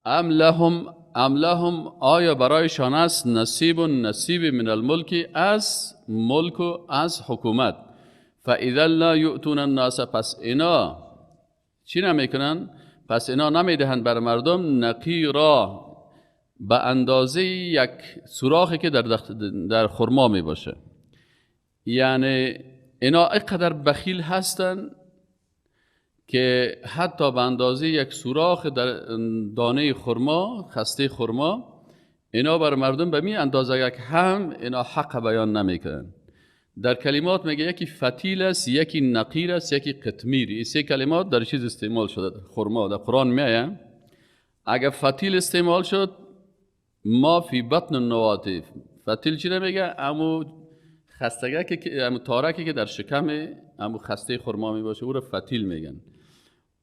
ام لهم آیا برایشان است نصیب و نصیب من الملک، از ملک و از حکومت. فاذا لا یؤتون الناس، پس اینا چی نمیکنن؟ پس اینا نمیدهند بر مردم نقیرا، به اندازه یک سوراخی که در خرما می باشه. یعنی اینا اینقدر بخیل هستن که حتی به اندازه یک سوراخ در دانه خرما، خسته خرما، اینا بر مردم به می اندازه یک هم اینا حق بیان نمیکنن. در کلمات میگه یکی فتیل است، یکی نقیر است، یکی قطمیر. این سه کلمات در چیز استعمال شده، خرما در قرآن میآید. اگر فتیل استعمال شد، ما فی بطن النواتف. فتیل چی میگه؟ امو خستگه که امو تارکی که در شکم امو خسته خرما می باشه، او را فتیل میگن.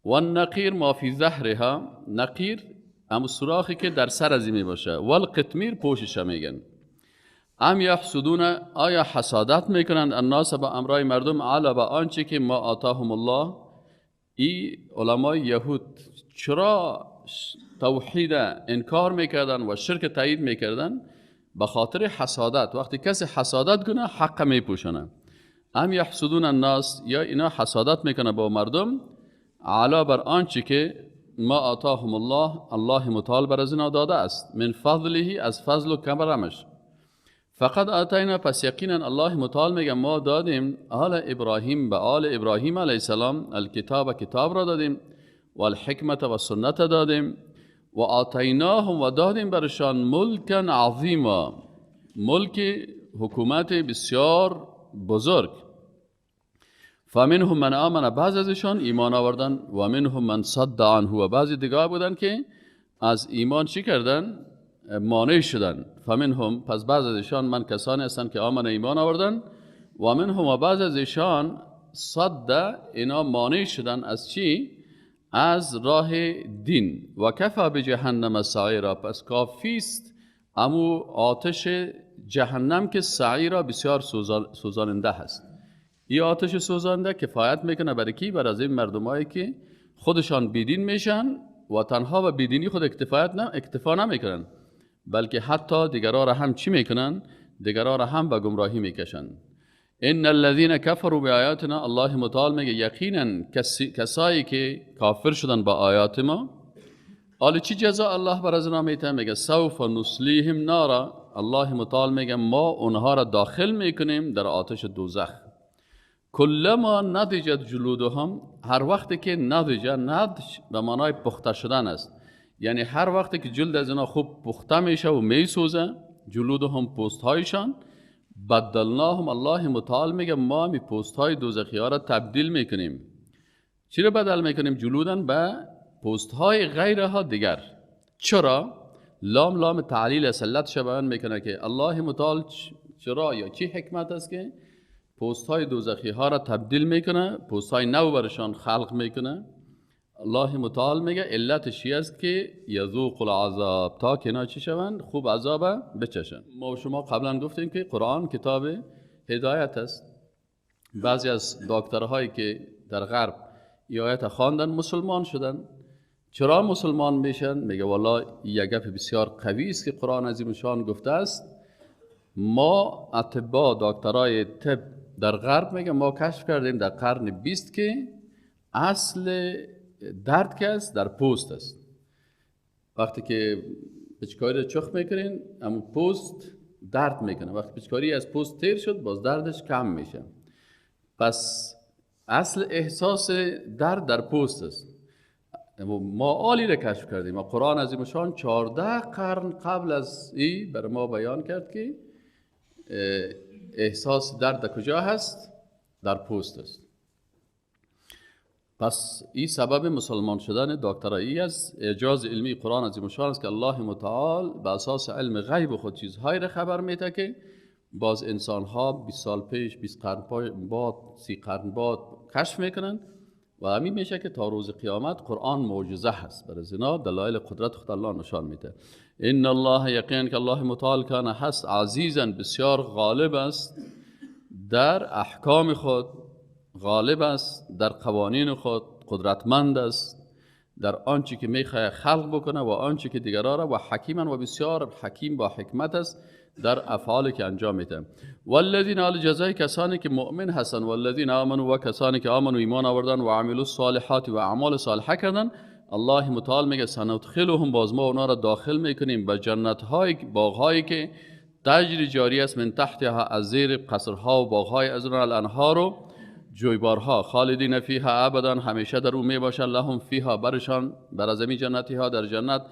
و النقیر ما فی ظهرها، نقیر امو سوراخی که در سر ازی می باشه. و القطمیر پوشش میگن. ام یحسدون، آیا حسادت میکنند الناس با امرای مردم، علی با آنچه که ما آتاهم الله. ای علمای یهود چرا توحید انکار میکردن و شرک تایید میکردن؟ به خاطر حسادت. وقتی کسی حسادت کنه حق میپوشنه. ام یحسدون الناس، یا اینا حسادت میکنه با مردم، علا بر آنچه که ما آتاهم الله، الله متعال بر از اینا داده است، من فضله، از فضل و کرمش. فقط آتینا، پس یقینا الله متعال میگه ما دادیم آل ابراهیم، به آل ابراهیم علیه السلام، الکتاب، کتاب را دادیم، و الحکمت و سنت دادیم، و آتیناهم و دادیم برشان ملکا عظیما، ملک حکومت بسیار بزرگ. فمنهم من آمن، بعض ازشان ایمان آوردن، و منهم من صد عنه، و بعضی دیگر بودن که از ایمان چی کردن؟ مانع شدن. فمنهم، پس بعض ازشان من کسانی هستند که آمن ایمان آوردن، و منهم و بعض ازشان صد، اینا مانع شدن از چی؟ از راه دین. و کفا به جهنم سعیرا، پس کافی است امو آتش جهنم که سعیرا بسیار سوزاننده هست. این آتش سوزاننده کفایت میکنه برای کی؟ برای از این مردمایی که خودشان بیدین میشن و تنها به بیدینی خود اکتفا نمیکنن، بلکه حتی دیگران را هم چی میکنن؟ دیگران را هم به گمراهی میکشن. ان الذين كفروا بآیاتنا، الله متعال میگه یقینا کسایی که کافر شدن با آیات ما، حالا چی جزا الله بر از اینا میته؟ میگه سوف نصلیهم نارا، الله متعال میگه ما اونها را داخل میکنیم در آتش دوزخ. کلما نضجت جلودهم، هر وقتی که نضج، نضج به معنای پخته شدن است، یعنی هر وقتی که جلد از اینا خوب پخته میشه و میسوزه، جلودهم پوست هایشان، بدلناهم، الله متعال میگه ما می پوست های دوزخی ها را تبدیل میکنیم. چی را بدل میکنیم؟ جلودن به پوست های غیرها دیگر. چرا؟ لام لام تعلیل علتش بیان میکنه که الله متعال چرا یا چی حکمت است که پوست های دوزخی ها را تبدیل میکنه، پوست های نو برشان خلق میکنه. الله متعال میگه علتش است که یذوق العذاب، تا که اینا چی شوند؟ خوب عذاب بچشن. ما و شما قبلا گفتیم که قرآن کتاب هدایت است. بعضی از دکترهایی که در غرب این آیت خواندن مسلمان شدن. چرا مسلمان میشن؟ میگه والله یک گپ بسیار قوی است که قرآن عظیم شان گفته است. ما اطبا، دکترای طب در غرب میگه ما کشف کردیم در قرن 20 که اصل درد که است در پوست است. وقتی که پچکاری رو چخ میکنین، اما پوست درد میکنه. وقتی پچکاری از پوست تیر شد، باز دردش کم میشه. پس اصل احساس درد در پوست است. ما آلی رو کشف کردیم. ما قرآن عظیم شان 14 قرن قبل از ای بر ما بیان کرد که احساس درد در کجا هست؟ در پوست است. پس این سبب مسلمان شدن دکترایی از اعجاز علمی قرآن عظیم شان است که الله متعال به اساس علم غیب خود چیزهایی را خبر میده که باز انسانها 20 سال پیش، 20 قرن بعد، 30 قرن بعد کشف میکنن و همین میشه که تا روز قیامت قرآن معجزه هست. برای اینا دلایل قدرت خود الله نشان میده. ان الله، یقین که الله متعال کان هست عزیزا، بسیار غالب است در احکام خود، غالب است در قوانین خود، قدرتمند است در آنچه که میخواه خلق بکنه و آنچه که دیگران را، و حکیما و بسیار حکیم با حکمت است در افعالی که انجام میده. والذین آل جزای کسانی که مؤمن هستند، والذین آمنوا و کسانی که آمنوا ایمان آوردن و عملوا الصالحات و اعمال صالحه کردن، الله متعال میگه سندخلهم، باز ما اونا را داخل میکنیم به جنت های باغ هایی که تجری جاری است من تحتها از زیر قصرها و باغ های از اون الانهار و جویبارها، خالدین فیها ابدا همیشه در او می باشند، لهم فیها برشان بر از جنتی ها در جنت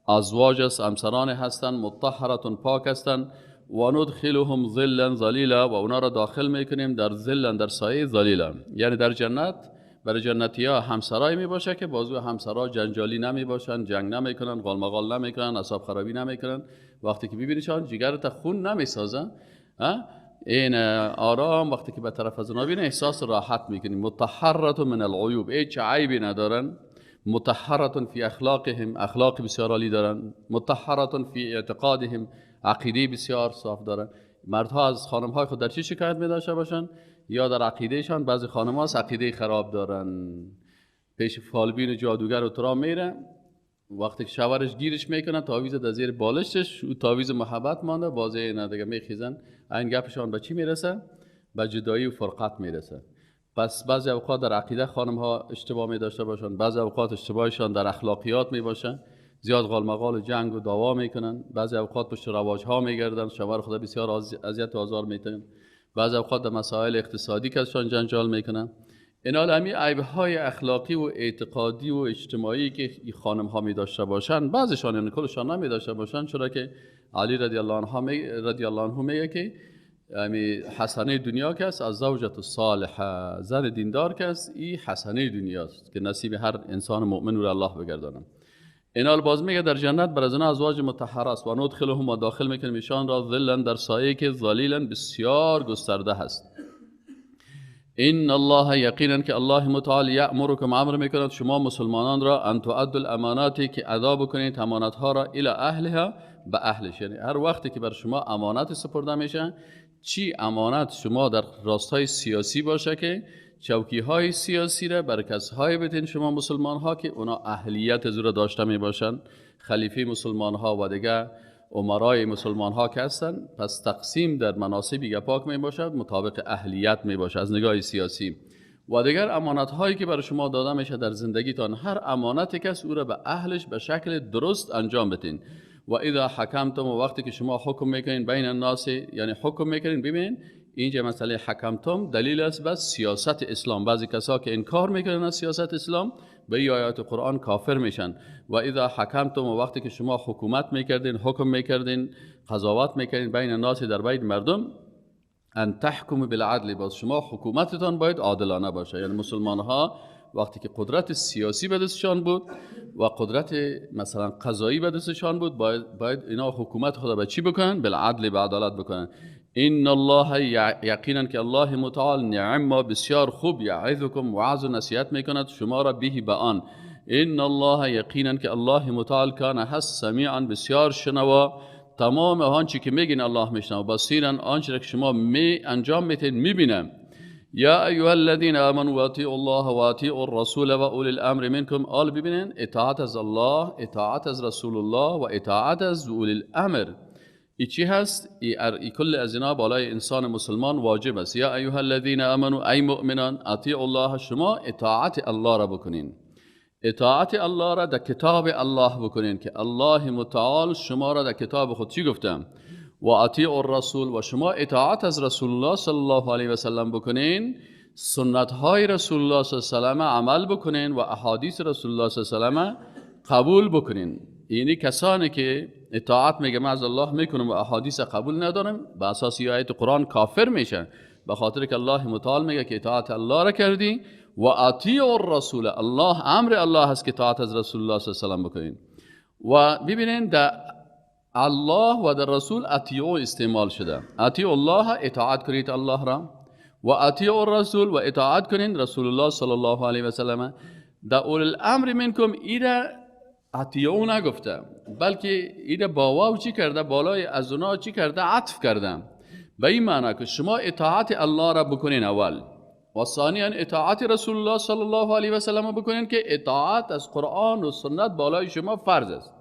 ازواج است، همسران هستند، مطهرتون پاک هستند، و ندخلهم ظلا ظلیلا و اونا را داخل میکنیم در ظلا در سایه ظلیلا، یعنی در جنت برای جنتی ها همسرای می باشه که بازو همسرا جنجالی نمی باشن، جنگ نمیکنن، قالمقال نمیکنن، اعصاب خرابی نمیکنن. وقتی که ببینیشان جگرت خون نمیسازن، این آرام وقتی که به طرف از اونا بینی احساس راحت میکنی. مطهرة من العیوب، هیچ عیبی ندارن. مطهرة فی اخلاقهم، اخلاق بسیار عالی دارن. مطهرة فی اعتقادهم، عقیده بسیار صاف دارن. مردها از خانم‌های خود در چی شکایت می داشته باشن؟ یا در عقیدهشان بعضی خانم‌ها عقیده خراب دارن، پیش فالبین جادوگر و ترا میره، وقتی که شوهرش گیرش میکنه تعویذ در زیر بالشتش، او تعویذ محبت مانده، بازی اینا دیگه میخیزن، این گپشان به چی میرسه؟ به جدایی و فرقت میرسه. پس بعضی اوقات در عقیده خانم ها اشتباه می داشته باشن، بعضی اوقات اشتباهشان در اخلاقیات می باشن، زیاد قالمقال و جنگ و دعوا میکنن، بعضی اوقات پشت رواج ها میگردن، شوهر خدا بسیار اذیت و آزار میتن، بعضی اوقات در مسائل اقتصادی کسشان جنجال میکنن. اینا همی عیب های اخلاقی و اعتقادی و اجتماعی که خانم ها می داشته باشن، بعضیشان یعنی کلشان نمی داشته باشن، چرا که علی رضی الله عنه میگه که یعنی حسنه دنیا کس از زوجت الصالحه، زن دیندار کس ای حسنه دنیاست که نصیب هر انسان مؤمن رو الله بگردانم. اینا باز میگه در جنت بر از اینا ازواج مطهره است و ندخلهم و داخل میکنیم ایشان را ظلا در سایه که ظلیلا بسیار گسترده هست. ان الله یقینا که الله متعال یأمرکم امر میکند شما مسلمانان را ان تؤدوا الامانات که ادا بکنید امانت ها را الی اهلها به اهلش، یعنی هر وقتی که بر شما امانت سپرده میشه، چی امانت شما در راستای سیاسی باشه که چوکی های سیاسی را بر کسهای بتین شما مسلمان ها که اونا اهلیت زور داشته می باشن، خلیفه مسلمان ها و دیگه امرای مسلمان ها که هستن، پس تقسیم در مناصب پاک می باشد مطابق اهلیت می باشد از نگاه سیاسی. و دیگر امانت هایی که برای شما داده میشه در زندگیتان، هر امانت کس او را به اهلش به شکل درست انجام بتین. و اذا حکمتم و وقتی که شما حکم میکنین بین الناس، یعنی حکم میکنین، ببینین اینجا مسئله حکمتم دلیل است بس سیاست اسلام. بعضی کسا که انکار میکنن از سیاست اسلام به آیات قرآن کافر میشن. و اذا حکمتم و وقتی که شما حکومت میکردین، حکم میکردین، قضاوت میکردین بین الناس در بین مردم، ان تحکم بالعدل، باز شما حکومتتان باید عادلانه باشه. یعنی مسلمان ها وقتی که قدرت سیاسی به دستشان بود و قدرت مثلا قضایی به دستشان بود، باید اینا حکومت خود به چی بکنن؟ بالعدل، به عدالت بکنن. ان الله یقینا که الله متعال نعم بسیار خوب یعظکم وعظ و نصیحت میکند شما را به به آن. ان الله یقینا که الله متعال کان هست سمیعا بسیار شنوا، تمام آنچه که میگین الله میشنوه، بصیرا آنچه که شما می انجام میتین میبینم. یا ایها الذین آمنوا اطیعوا الله و اطیعوا الرسول و اولی الامر منکم. آل ببینین اطاعت از الله، اطاعت از رسول الله و اطاعت از اولی الامر، ای چی هست؟ ای کل از اینا بالای انسان مسلمان واجب است. یا ایها الذین آمنوا ای مؤمنان اطیعوا الله، شما اطاعت الله را بکنین، اطاعت الله را در کتاب الله بکنین که الله متعال شما را در کتاب خود چی گفتم؟ و اطیعوا الرسول، و شما اطاعت از رسول الله صلی الله علیه و سلم بکنین، سنت های رسول الله صلی الله علیه و سلم عمل بکنین و احادیث رسول الله صلی الله علیه و سلم قبول بکنین. یعنی کسانی که اطاعت میگه من از الله میکنم و احادیث قبول ندارم، به اساس آیت قرآن کافر میشن، به خاطر که الله متعال میگه که اطاعت الله را کردی و اطیعوا الرسول، الله امر الله هست که اطاعت از رسول الله صلی الله علیه و سلم بکنین. و ببینین در الله و در رسول اطیعوا استعمال شده. اطیعوا الله اطاعت کنید الله را، و اطیعوا الرسول و اطاعت کنین رسول الله صلی الله علیه و سلم. در اول الامر منکم ایره اطیعوا نگفته، بلکه ایره با واو چی کرده؟ بالای از اونا چی کرده؟ عطف کرده. به این معنی که شما اطاعت الله را بکنین اول و ثانیا اطاعت رسول الله صلی الله علیه و سلم بکنین که اطاعت از قرآن و سنت بالای شما فرض است.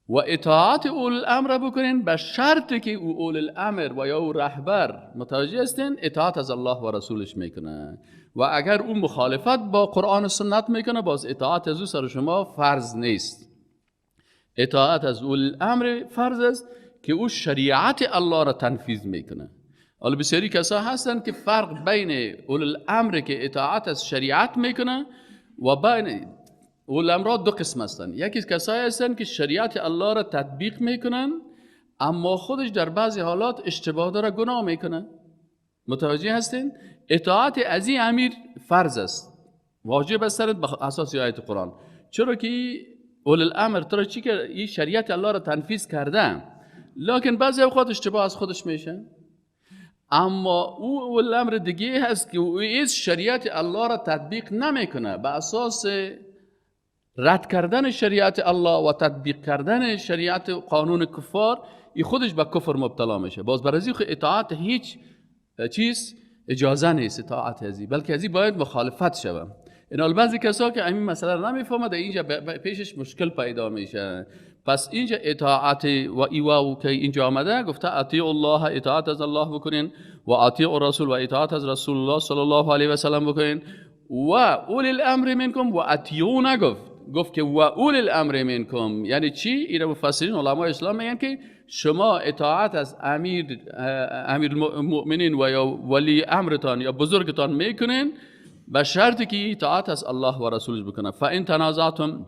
و اطاعت اول الامر بکنین به شرط که او اول الامر و یا او رهبر متوجه هستین اطاعت از الله و رسولش میکنه، و اگر او مخالفت با قرآن و سنت میکنه باز اطاعت از او سر شما فرض نیست. اطاعت از اول الامر فرض است که او شریعت الله را تنفیذ میکنه. حالا بسیاری کسا هستند که فرق بین اول الامر که اطاعت از شریعت میکنه و بین اول الامر دو قسم هستند. یکی کسایی هستند که شریعت الله را تطبیق میکنن اما خودش در بعضی حالات اشتباه داره، گناه میکنه. متوجه هستین؟ اطاعت از این امیر فرض است، واجب است به اساس آیت قرآن. چرا که اول الامر ترا چی که این شریعت الله را تنفیذ کرده، لکن بعضی اوقات اشتباه از خودش میشه. اما او اول الامر دیگه هست که او از شریعت الله را تطبیق نمیکنه، به اساس رد کردن شریعت الله و تطبیق کردن شریعت قانون کفار ای خودش به کفر مبتلا میشه. باز برای اطاعت هیچ چیز اجازه نیست اطاعت ازی، بلکه ازی باید مخالفت شوه. این بعضی کسا که همین مسئله رو نمیفهمه در اینجا پیشش مشکل پیدا میشه. پس اینجا اطاعت و ایواو که اینجا آمده گفته اطیع الله، اطاعت از الله بکنین، و اطیع الرسول و اطاعت از رسول الله صلی الله علیه و سلم بکنین، و اولی الامر منکم و اطیعوا نگفت، گفت که و اولی الامر منکم. یعنی چی؟ اینا مفسرین علمای اسلام میگن که شما اطاعت از امیر المؤمنین و یا ولی امرتان یا بزرگتان میکنین به شرطی که اطاعت از الله و رسولش بکنه. فان تنازعتم،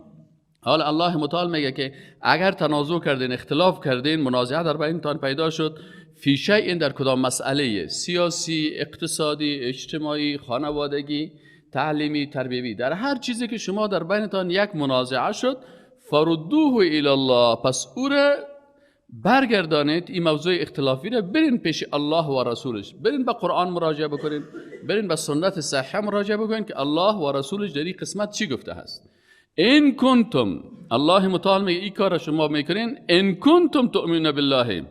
حال الله متعال میگه که اگر تنازع کردین، اختلاف کردین، منازعه در بینتان پیدا شد، فی شیء در کدام مسئله سیاسی، اقتصادی، اجتماعی، خانوادگی، تعلیمی، تربیوی، در هر چیزی که شما در بینتان یک منازعه شد، فردوه الی الله، پس او را برگردانید، این موضوع اختلافی را برین پیش الله و رسولش، برین به قرآن مراجعه بکنین، برین به سنت صحیحه مراجعه بکنین که الله و رسولش در این قسمت چی گفته هست. ان کنتم، الله متعال میگه این کار شما میکنین، ان کنتم تؤمنون بالله،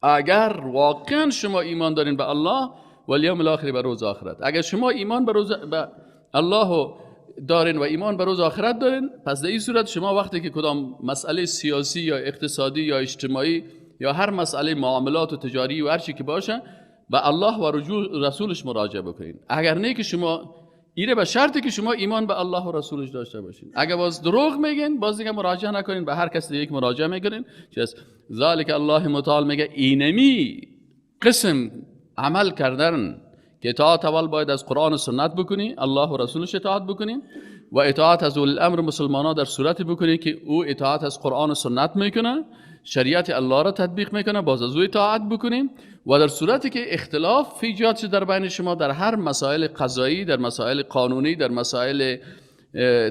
اگر واقعا شما ایمان دارین به الله و الیوم الاخر، به روز آخرت. اگر شما ایمان به روز به الله دارین و ایمان به روز آخرت دارین، پس در این صورت شما وقتی که کدام مسئله سیاسی یا اقتصادی یا اجتماعی یا هر مسئله معاملات و تجاری و هر چی که باشه به الله و رسولش مراجعه بکنین. اگر نه که شما ایره به شرطی که شما ایمان به الله و رسولش داشته باشین. اگر باز دروغ میگین باز دیگه مراجعه نکنین، به هر کس دیگه مراجعه میکنین. چیز ذالک الله متعال میگه اینمی قسم عمل کردن که اطاعت اول باید از قرآن و سنت بکنی، الله و رسولش اطاعت بکنی، و اطاعت از اول الامر مسلمانان در صورت بکنی که او اطاعت از قرآن و سنت میکنه، شریعت الله را تطبیق میکنه، باز از او اطاعت بکنیم. و در صورتی که اختلاف ایجاد شد در بین شما در هر مسائل قضایی، در مسائل قانونی، در مسائل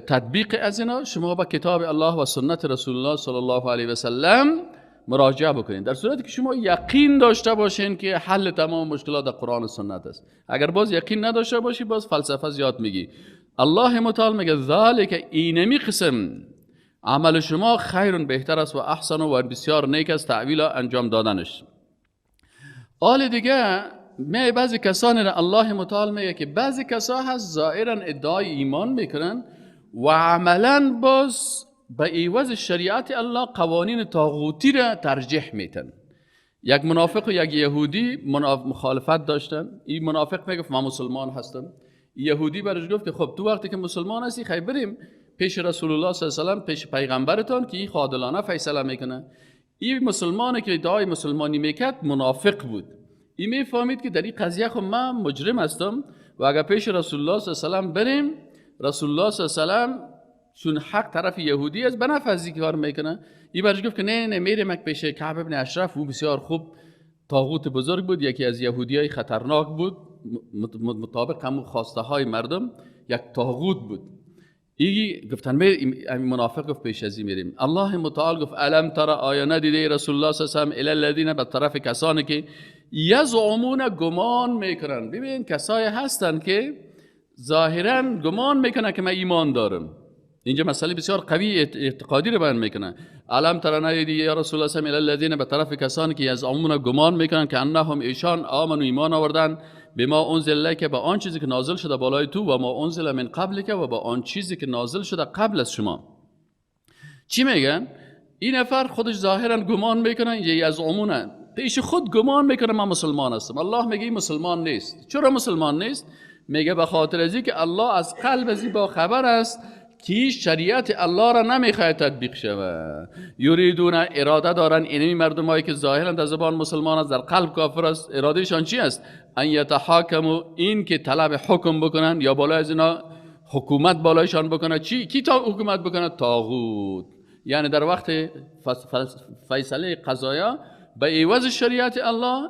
تطبیق از اینا، شما با کتاب الله و سنت رسول الله صلی الله علیه و سلم مراجعه بکنید. در صورتی که شما یقین داشته باشین که حل تمام مشکلات در قرآن و سنت است. اگر باز یقین نداشته باشی باز فلسفه زیاد میگی. الله متعال میگه ذالک، اینمی قسم عمل شما خیر بهتر است و احسن و بسیار نیک است تعویل انجام دادنش. آل دیگه می بعضی کسانی را الله متعال میگه که بعضی کسا هست ظاهرا ادعای ایمان میکنن و عملا باز به عوض شریعت الله قوانین طاغوتی را ترجیح میتن. یک منافق و یک یهودی مخالفت داشتن. این منافق میگفت من مسلمان هستم، یهودی برش گفت که خب تو وقتی که مسلمان هستی خیلی بریم پیش رسول الله صلی الله علیه و سلم، پیش پیغمبرتان که این عادلانه فیصله میکنه. این مسلمانی که ادعای مسلمانی میکرد منافق بود. این میفهمید که در این قضیه خب من مجرم هستم و اگر پیش رسول الله صلی الله علیه و سلم بریم، رسول الله صلی الله علیه و سلم چون حق طرف یهودی است به نفع از این کار میکنه. این برش گفت که نه نه میریم پیش کعب ابن اشرف، او بسیار خوب طاغوت بزرگ بود، یکی از یهودیای خطرناک بود، مطابق همون خواسته های مردم یک طاغوت بود. ای گفتن می منافق گفت پیش از این میریم. الله متعال گفت الم تر، آیا ندیده رسول الله صلی الله علیه و سلم الی الذین، به طرف کسانی که یزعمون گمان میکنن. ببین کسایی هستن که ظاهرا گمان میکنن که من ایمان دارم. اینجا مسئله بسیار قوی اعتقادی رو بیان میکنه. الم تر ندیدی یا رسول الله صلی الله علیه و سلم الی الذین، به طرف کسانی که یزعمون گمان میکنن که انهم ایشان آمنوا ایمان آوردن بما انزل الیک، به آن چیزی که نازل شده بالای تو، و ما انزل من قبلک، و با آن چیزی که نازل شده قبل از شما. چی میگن؟ این نفر خودش ظاهرا گمان میکنه، اینجا از عمونه پیش خود گمان میکنه من مسلمان هستم. الله میگه این مسلمان نیست. چرا مسلمان نیست؟ میگه به خاطر از اینکه الله از قلب از با خبر است که شریعت الله را نمیخواد تطبیق شود. یریدون، اراده دارن، اینمی مردمایی که ظاهرا در زبان مسلمان است در قلب کافر است، ارادهشان چی است؟ ان یتحاکموا، این که طلب حکم بکنن یا بالای از اینا حکومت بالایشان بکنه. چی؟ کی تا حکومت بکنه؟ طاغوت. یعنی در وقت فیصله قضایا به عوض شریعت الله،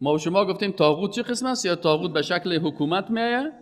ما و شما گفتیم طاغوت چه قسم است؟ یا طاغوت به شکل حکومت میآید،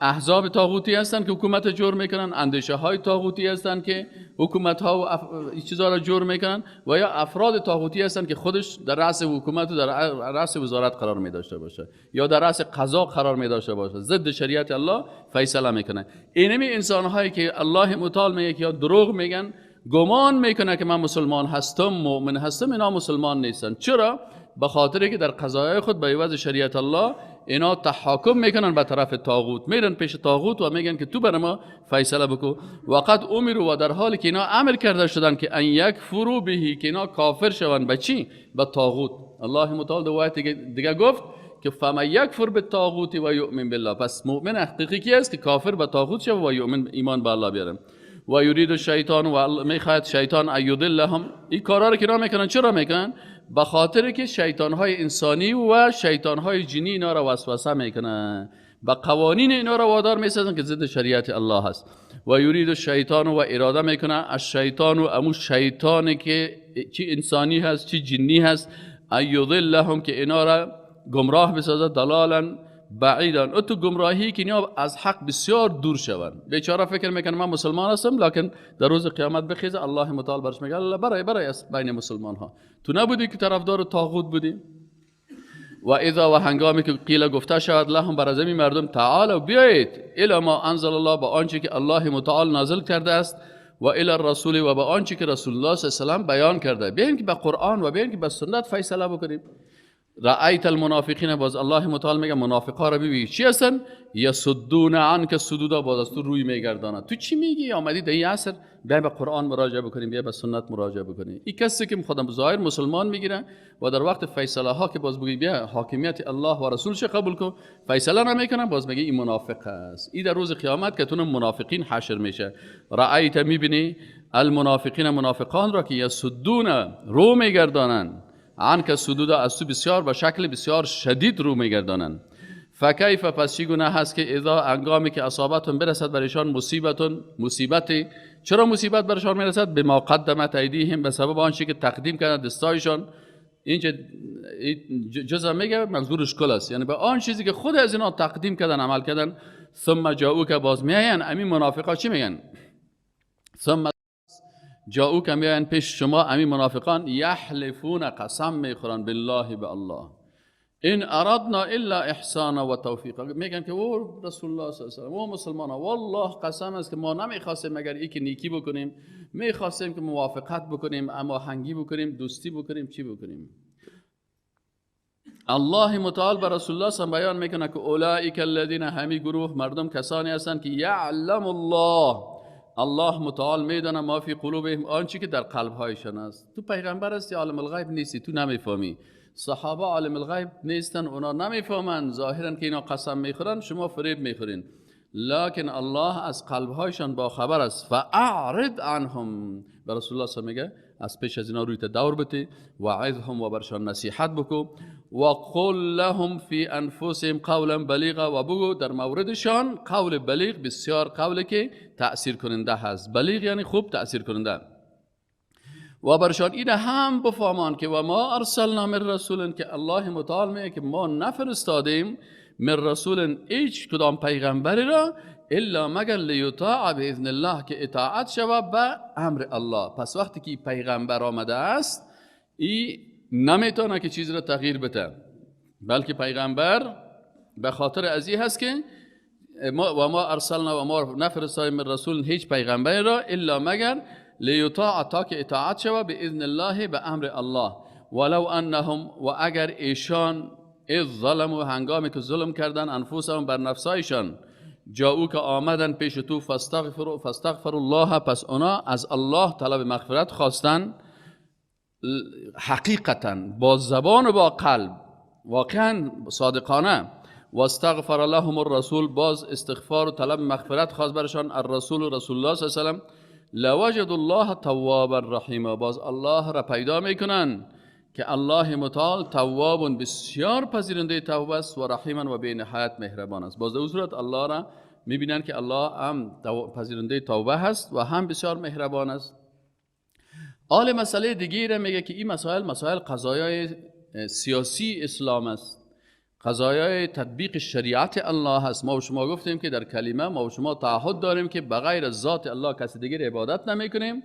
احزاب طاغوتی هستند که حکومت جور میکنن، اندیشه های طاغوتی هستند که حکومت ها و چیزها را جور میکنن، و یا افراد طاغوتی هستند که خودش در رأس حکومت و در رأس وزارت قرار می داشته باشه یا در رأس قضا قرار می داشته باشه، ضد شریعت الله فیصله میکنه. اینمی انسان هایی که الله متعال میگه که یا دروغ میگن، گمان میکنه که من مسلمان هستم، مؤمن هستم، اینا مسلمان نیستن. چرا؟ به خاطر که در قضایای خود به عوض شریعت الله اینا تحاکم میکنن به طرف طاغوت، میرن پیش طاغوت و میگن که تو بر ما فیصله بکو. وقد امروا، و در حالی که اینا امر کرده شدن که ان یکفروا به، که اینا کافر شوند به چی؟ به طاغوت. الله متعال در آیت دیگه گفت که فمن یکفر بالطاغوت و یؤمن بالله. پس مؤمن حقیقی کی است؟ که کافر به طاغوت شود و یؤمن، ایمان به الله بیاره. و یرید الشیطان، و میخواهد شیطان ان یضلهم. این کارا رو که اینا میکنن چرا میکنن؟ به خاطر که شیطان های انسانی و شیطان های جنی اینا را وسوسه میکنن، به قوانین اینا را وادار میسازن که ضد شریعت الله هست. و یرید الشیطان، و اراده میکنه الشیطان، و امو شیطانی که چی انسانی هست چی جنی هست، ان یضلهم، که اینا را گمراه بسازه، دلالا بعیدا، او تو گمراهی که اینا از حق بسیار دور شوند. بیچاره فکر میکنه من مسلمان هستم، لکن در روز قیامت بخیزه الله متعال برش میگه الله برای از بین مسلمان ها تو نبودی که طرفدار طاغوت بودی. و اذا، و هنگامی که قیل گفته شود لهم، بر از مردم، تعالوا بیایید، الی ما انزل الله، با آنچه که الله متعال نازل کرده است، و الی الرسول، و با آنچه که رسول الله صلی الله علیه و سلم بیان کرده، بیاین که به قرآن و بیاین که به سنت فیصله بکنیم. رأیت المنافقین، باز الله متعال میگه منافقا را ببین چی هستن؟ یصدون عنک صدودا، باز از تو روی میگردانند. تو چی میگی؟ آمدی در این عصر بیا به قرآن مراجعه بکنیم، بیا به سنت مراجعه بکنیم. این کسی که خودم ظاهر مسلمان میگیره و در وقت فیصله ها که باز بگی بیا حاکمیت الله و رسولش قبول کن، فیصله نمیکنه، باز میگه این منافق است. این در روز قیامت که تون منافقین حشر میشه. رأیت، میبینی المنافقین، منافقان را که یصدون، رو میگردانند، عنک صدودا، از تو بسیار به شکل بسیار شدید رو میگردانند. فکیف، پس چگونه هست که اذا، هنگامی که اصابتون برسد برایشان مصیبتون، مصیبتی. چرا مصیبت برایشان میرسد؟ بما قدمت ایدیهم، به سبب آنچه که تقدیم کردن دستایشان. اینجا جزء میگه منظورش کل است، یعنی به آن چیزی که خود از اینا تقدیم کردن عمل کردن. ثم جاءوک، باز میاین امین منافقا چی میگن؟ ثم جاءوک، میاین پیش شما امین منافقان، یحلفون، قسم میخورن، بالله، به الله، ان اردنا الا احسانا و توفیقا. میگن که او رسول الله صلی الله علیه و سلم و مسلمان، والله قسم است که ما نمیخواستیم مگر ای که نیکی بکنیم، میخواستیم که موافقت بکنیم، هماهنگی بکنیم، دوستی بکنیم، چی بکنیم. الله متعال بر رسول الله صلی بیان میکنه که اولئک الذین، همی گروه مردم کسانی هستند که یعلم الله، الله متعال میدانه، ما فی قلوبهم، آنچه که در قلب هایشان است. تو پیغمبر هستی، عالم الغیب نیستی، تو نمیفهمی. صحابه عالم الغیب نیستن، اونا نمیفهمن، ظاهرا که اینا قسم میخورن شما فریب میخورین، لکن الله از قلب هایشان با خبر است. فاعرض عنهم، به رسول الله صلی میگه از پیش از اینا روی دور بتی، وعظهم، و برشان نصیحت بکو، و قل لهم فی انفسهم قولا بلیغا، و بگو در موردشان قول بلیغ، بسیار قولی که تأثیر کننده هست. بلیغ یعنی خوب تأثیر کننده. و برشان این هم بفهمان که و ما ارسلنا من رسول، که الله متعال میگه که ما نفرستادیم من رسول، هیچ کدام پیغمبری را، الا مگر لیطاع باذن الله، که اطاعت شود به امر الله. پس وقتی که پیغمبر آمده است، ای نمیتونه که چیز را تغییر بده، بلکه پیغمبر به خاطر از این هست که ما و ما ارسلنا، و ما نفرستادیم من رسول، هیچ پیغمبری را، الا مگر لیطاع، تا که اطاعت شود باذن الله، به امر الله. ولو انهم، و اگر ایشان اذ ظلموا، هنگامی که ظلم کردن، انفسهم بر نفسایشان، جاءو که آمدن پیش تو، فاستغفر الله، پس اونا از الله طلب مغفرت خواستن، حقیقتا با زبان و با قلب، واقعا صادقانه. واستغفر لهم الرسول، باز استغفار و طلب مغفرت خواست برشان، الرسول و رسول الله صلی الله علیه و سلم، لوجد الله توابا رحیما، باز الله را پیدا میکنن که الله متعال تواب بسیار پذیرنده توبه است و رحیما و بی نهایت مهربان است. باز در صورت الله را میبینن که الله هم پذیرنده توبه هست و هم بسیار مهربان است. آل مسئله دیگه را میگه که این مسائل مسائل قضایای سیاسی اسلام است، قضایای تطبیق شریعت الله هست. ما و شما گفتیم که در کلمه ما و شما تعهد داریم که بغیر از ذات الله کسی دیگر عبادت نمیکنیم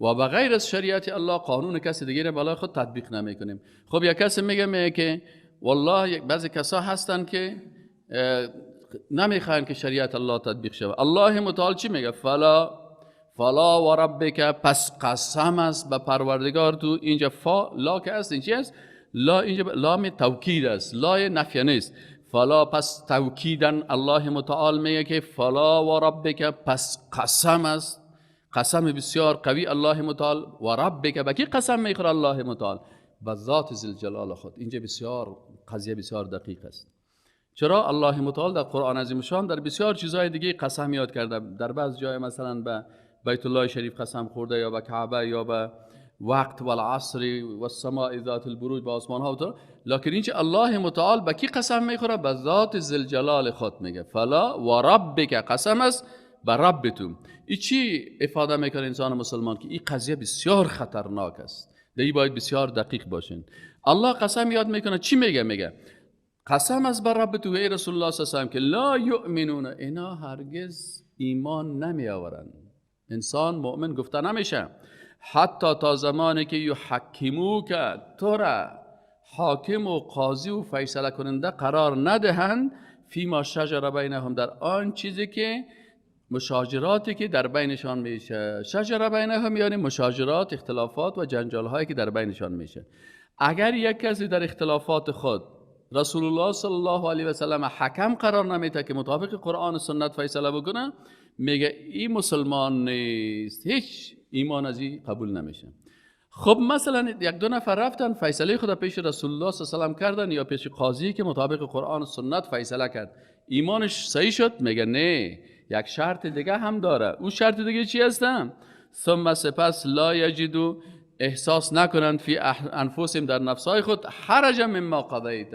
و بغیر از شریعت الله قانون کسی دیگر بالای خود تطبیق نمیکنیم. خب یک کسی میگه که والله بعضی کسا هستن که نمیخواین که شریعت الله تطبیق شود. الله متعال چی میگه؟ فلا و ربک، پس قسم است به پروردگار تو. اینجا فا لا که است، این چی است؟ لا، اینجا لام توکید است، لا نفی نیست. فلا پس توکیدن الله متعال میگه که فلا و ربک، پس قسم است، قسم بسیار قوی الله متعال. و ربک، به کی قسم میخوره الله متعال؟ به ذات ذوالجلال خود. اینجا بسیار قضیه بسیار دقیق است. چرا الله متعال در قرآن عظیم شان در بسیار چیزهای دیگه قسم یاد کرده؟ در بعض جای مثلا به بیت الله شریف قسم خورده، یا به کعبه، یا به وقت و العصر و السماء ذات البروج، به آسمان ها و تو. لکن اینجا الله متعال به کی قسم میخوره؟ به ذات ذوالجلال خود. میگه فلا و ربک، قسم است به رب تو. این چی افاده میکنه انسان مسلمان؟ که این قضیه بسیار خطرناک است، در باید بسیار دقیق باشین. الله قسم یاد میکنه، چی میگه؟ میگه قسم است بر رب تو ای رسول الله صلی الله علیه و سلم که لا یؤمنون، اینا هرگز ایمان نمی آورند. انسان مؤمن گفته نمیشه حتی تا زمانی که یحکموک، تو را حاکم و قاضی و فیصله کننده قرار ندهند، فیما شجر بینهم، در آن چیزی که مشاجراتی که در بینشان میشه. شجر بینهم یعنی مشاجرات، اختلافات و جنجال هایی که در بینشان میشه. اگر یک کسی در اختلافات خود رسول الله صلی الله علیه و سلم حکم قرار نمیده که مطابق قرآن و سنت فیصله بکنه، میگه این مسلمان نیست، هیچ ایمان از این قبول نمیشه. خب مثلا یک دو نفر رفتن فیصله خود پیش رسول الله صلی الله علیه و سلم کردن یا پیش قاضی که مطابق قرآن و سنت فیصله کرد، ایمانش صحیح شد؟ میگه نه، یک شرط دیگه هم داره. اون شرط دیگه چی هستن؟ ثم سپس لا یجدو، احساس نکنند، فی انفسهم، در نفسهای خود، حرج مما قضیت،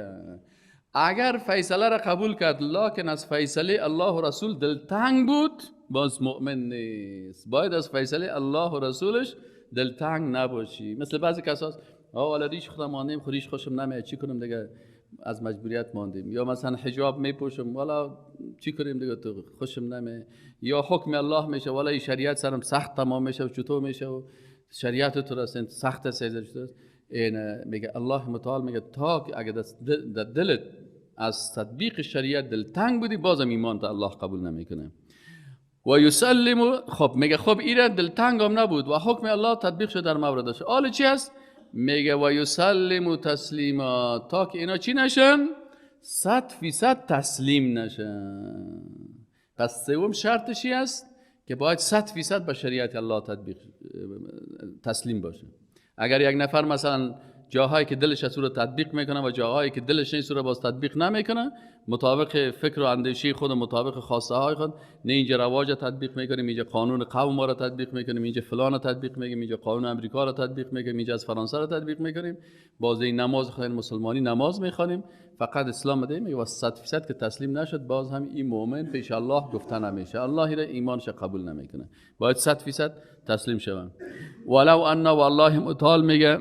اگر فیصله را قبول کرد لکن از فیصله الله و رسول دلتنگ بود، باز مؤمن نیست. باید از فیصله الله و رسولش دلتنگ نباشی. مثل بعضی کساست، والا ریش خودم ماندیم، خودش خوشم نمیاد، چی کنم دیگه، از مجبوریت ماندیم. یا مثلا حجاب میپوشم، والا چی کنیم دیگه، تو خوشم نمیاد. یا حکم الله میشه، والا این شریعت سرم سخت تمام میشه و چطور میشه و شریعت تو راست سخت است. این میگه الله متعال میگه تا که اگر در دلت از تطبیق شریعت دلتنگ بودی، بازم ایمان تا الله قبول نمیکنه. و یسلم، خب میگه خب ایره دلتنگ هم نبود و حکم الله تطبیق شد در موردش. حال چی هست؟ میگه و یسلم تسلیما، تا که اینا چی نشن؟ 100% تسلیم نشن. پس سوم شرطش چی است؟ که باید 100% به شریعت الله تطبیق تسلیم باشه. اگر یک نفر مثلا جاهایی که دلش از او را تطبیق میکنه و جاهایی که دلش نیست او را باز تطبیق نمیکنه، مطابق فکر و اندیشه خود و مطابق خواسته های خود، نه اینجا رواج تطبیق میکنیم، اینجا قانون قوم ما را تطبیق میکنیم، اینجا فلان را تطبیق میکنیم، اینجا قانون امریکا را تطبیق میکنیم، اینجا از فرانسه را تطبیق میکنیم، باز این نماز خود مسلمانی نماز میخوانیم، فقط اسلام ده میگه و 100% که تسلیم نشد، باز هم این مؤمن پیش الله گفته نمیشه، الله را ایمانش قبول نمیکنه. باید 100% تسلیم شوند. ولو ان، والله متعال میگه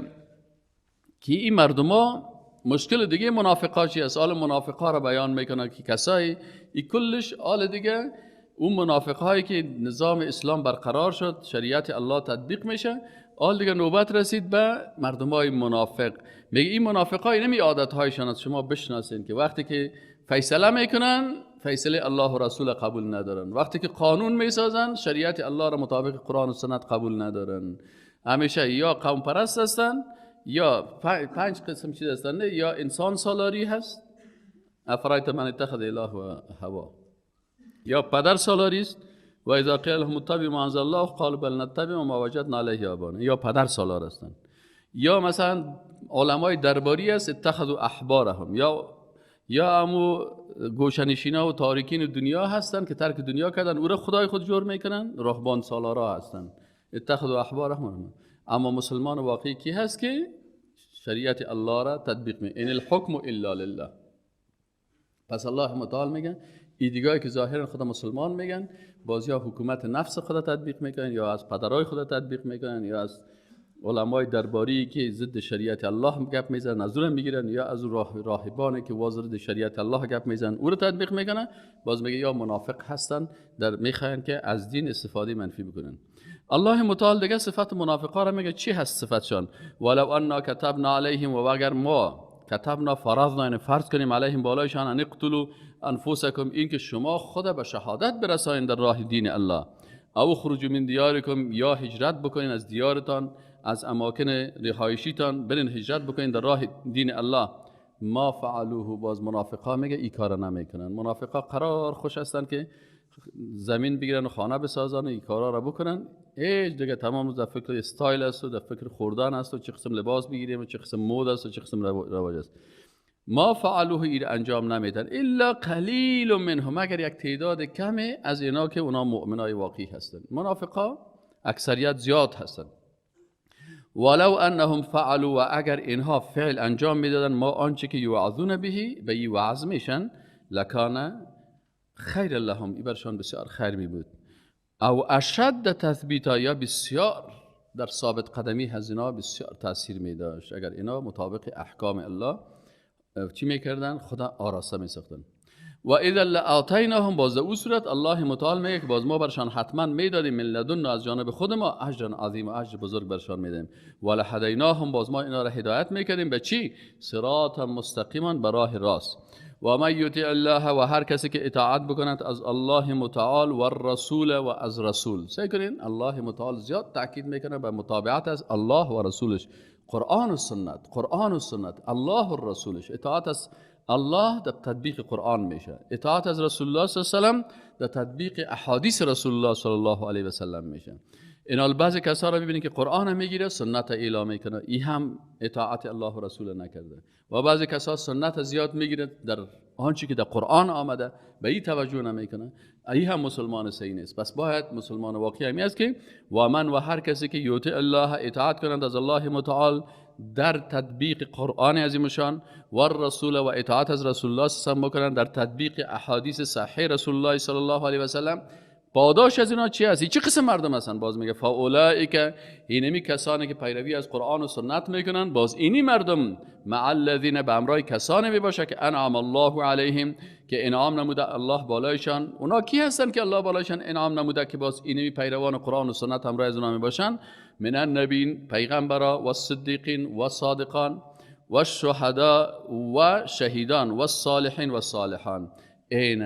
که این مردما مشکل دیگه منافقا چی است؟ آل منافقا را بیان میکنه که کسایی ای کلش آل دیگه اون منافقایی که نظام اسلام برقرار شد، شریعت الله تطبیق میشه، آل دیگه نوبت رسید به مردمای منافق. میگه این منافقای نمی عادتهایشان از شما بشناسین که وقتی که فیصله میکنن فیصله الله و رسول قبول ندارن، وقتی که قانون میسازن شریعت الله را مطابق قرآن و سنت قبول ندارن، همیشه یا قوم پرست هستن یا پنج قسم چیز هستن، یا انسان سالاری هست، افرایت من اتخذ اله و هوا، یا پدر سالاری است و اذا قیل لهم اتبعوا ما انزل الله قالوا بل نتبع ما وجدنا علیه آبانا، یا پدر سالار هستند، یا مثلا علمای درباری است اتخذوا احبارهم، یا امو گوشنشینا و تاریکین دنیا هستند که ترک دنیا کردن، او را خدای خود جور میکنن، رهبان سالارا هستند، اتخذوا احبارهم. اما مسلمان واقعی کی هست که شریعت الله را تطبیق می، ان الحکم الا لله. پس الله متعال میگن ای دیگه که ظاهرا خدا مسلمان میگن، باز یا حکومت نفس خدا تطبیق میکنن، یا از پدرای خدا تطبیق میکنن، یا از علمای درباری که ضد شریعت الله گپ میزنن از اون میگیرن، یا از راهبانی که واز ضد شریعت الله گپ میزنن او رو تطبیق میکنن. باز میگه یا منافق هستن در میخواین که از دین استفاده منفی بکنن. الله متعال دیگه صفت منافقا را میگه چی هست صفتشان؟ ولو انا کتبنا علیهم، و اگر ما کتبنا فرضنا، یعنی فرض کنیم علیهم بالایشان، ان اقتلوا انفسکم، این که شما خود به شهادت برسانید در راه دین الله، او خروج من دیارکم، یا هجرت بکنین از دیارتان، از اماکن رهایشیتان برین هجرت بکنین در راه دین الله. ما فعلوه، باز منافقا میگه این کارا نمیکنن. منافقا قرار خوش هستن که زمین بگیرن و خانه بسازن و این کارا را بکنن، هیچ دیگه تمام در فکر استایل است و در فکر خوردن است و چه قسم لباس بگیریم و چه قسم مود است و چه قسم رواج است. ما فعلوه، این انجام نمیدن، الا قلیل منهم، مگر یک تعداد کم از اینا که اونا مؤمنای واقعی هستند. منافقا اکثریت زیاد هستند. ولو انهم فعلوا، و اگر اینها فعل انجام میدادن، ما آنچه که یوعظون بهی، به این وعظ میشن، لکان خیر لهم، ای برشان بسیار خیر می بود، او اشد تثبیتا، یا بسیار در ثابت قدمی هزینا بسیار تاثیر می داشت اگر اینا مطابق احکام الله چی میکردن، خدا آراسته می ساختن. و اذا لآتیناهم، باز او صورت الله متعال میگه که باز ما برشان حتما میدادیم، من لدن، از جانب خود ما، اجرا عظیم، اجر بزرگ برشان میدیم، و لهدیناهم، باز ما اینا را هدایت میکردیم به چی؟ صراط مستقیما، به راه راست. و من یطیع الله، و هر کسی که اطاعت بکند از الله متعال و الرسول و از رسول. سعی کنین الله متعال زیاد تاکید میکنه به متابعت از الله و رسولش، قرآن و سنت، قرآن و سنت، الله و رسولش. اطاعت از الله در تطبیق قرآن میشه، اطاعت از رسول الله صلی الله علیه و سلم در تطبیق احادیث رسول الله صلی الله علیه و سلم میشه. اینال بعضی کسا را میبینید که قرآن میگیره سنت اعلام میکنه، این هم اطاعت الله و رسول نکرده. و بعضی کسا سنت زیاد میگیره در آنچه که در قرآن آمده به این توجه نمیکنه، این هم مسلمان صحیح نیست. پس باید مسلمان واقعی همی است که و من و هر کسی که یطیع الله، اطاعت کنند از الله متعال در تطبیق قرآن عظیمشان، و الرسول، و اطاعت از رسول الله صلی الله علیه و سلم بکنند در تطبیق احادیث صحیح رسول الله صلی الله علیه و سلم، پاداش از اینا چی هست؟ چه قسم مردم هستن؟ باز میگه فاولائک، اینمی کسانی که پیروی از قرآن و سنت میکنن، باز اینی مردم مع الذین، به همراه کسانی میباشه که انعم الله علیهم، که انعام نموده الله بالایشان. اونا کی هستن که الله بالایشان انعام نموده که باز اینمی پیروان قرآن و سنت همراه از اونا میباشن؟ من النبیین، پیغمبرا، و الصدیقین و الصادقان و الشهدا و شهیدان و الصالحین و الصالحان. این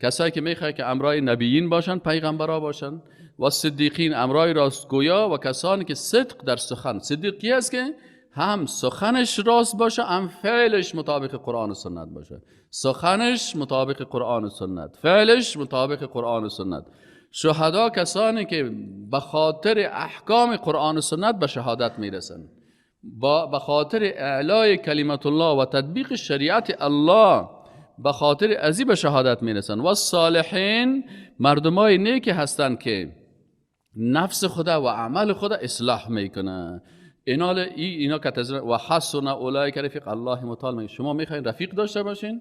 کسایی که میخواد که امرای نبیین باشن، پیغمبرا باشن، و صدیقین، امرای راستگویا، و کسانی که صدق در سخن. صدیق کی است که هم سخنش راست باشه، هم فعلش مطابق قرآن و سنت باشه. سخنش مطابق قرآن و سنت، فعلش مطابق قرآن و سنت. شهدا کسانی که به خاطر احکام قرآن و سنت به شهادت میرسن، با به خاطر اعلای کلمت الله و تطبیق شریعت الله به خاطر ازی به شهادت میرسن. و الصالحین، مردمای نیکی هستند که نفس خدا و عمل خدا اصلاح میکنه. اینا که و حسن اولئک رفیق. الله متعال میگه شما میخواین رفیق داشته باشین،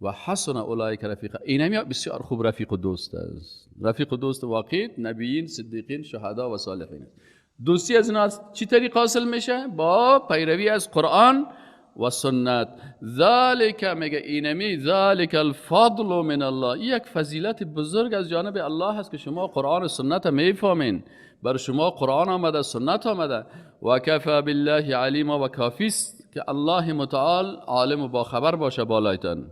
و حسن اولئک رفیق، اینم بسیار خوب رفیق و دوست است. رفیق و دوست واقعی نبیین، صدیقین، شهدا و صالحین. دوستی از اینا از چی طریق حاصل میشه؟ با پیروی از قرآن و سنت. ذالک، میگه اینمی ذالک الفضل من الله، یک فضیلت بزرگ از جانب الله هست که شما قرآن و سنت میفهمین، بر شما قرآن آمده، سنت آمده. و کفا بالله علیما، و کافی است که الله متعال عالم و باخبر باشه بالایتان.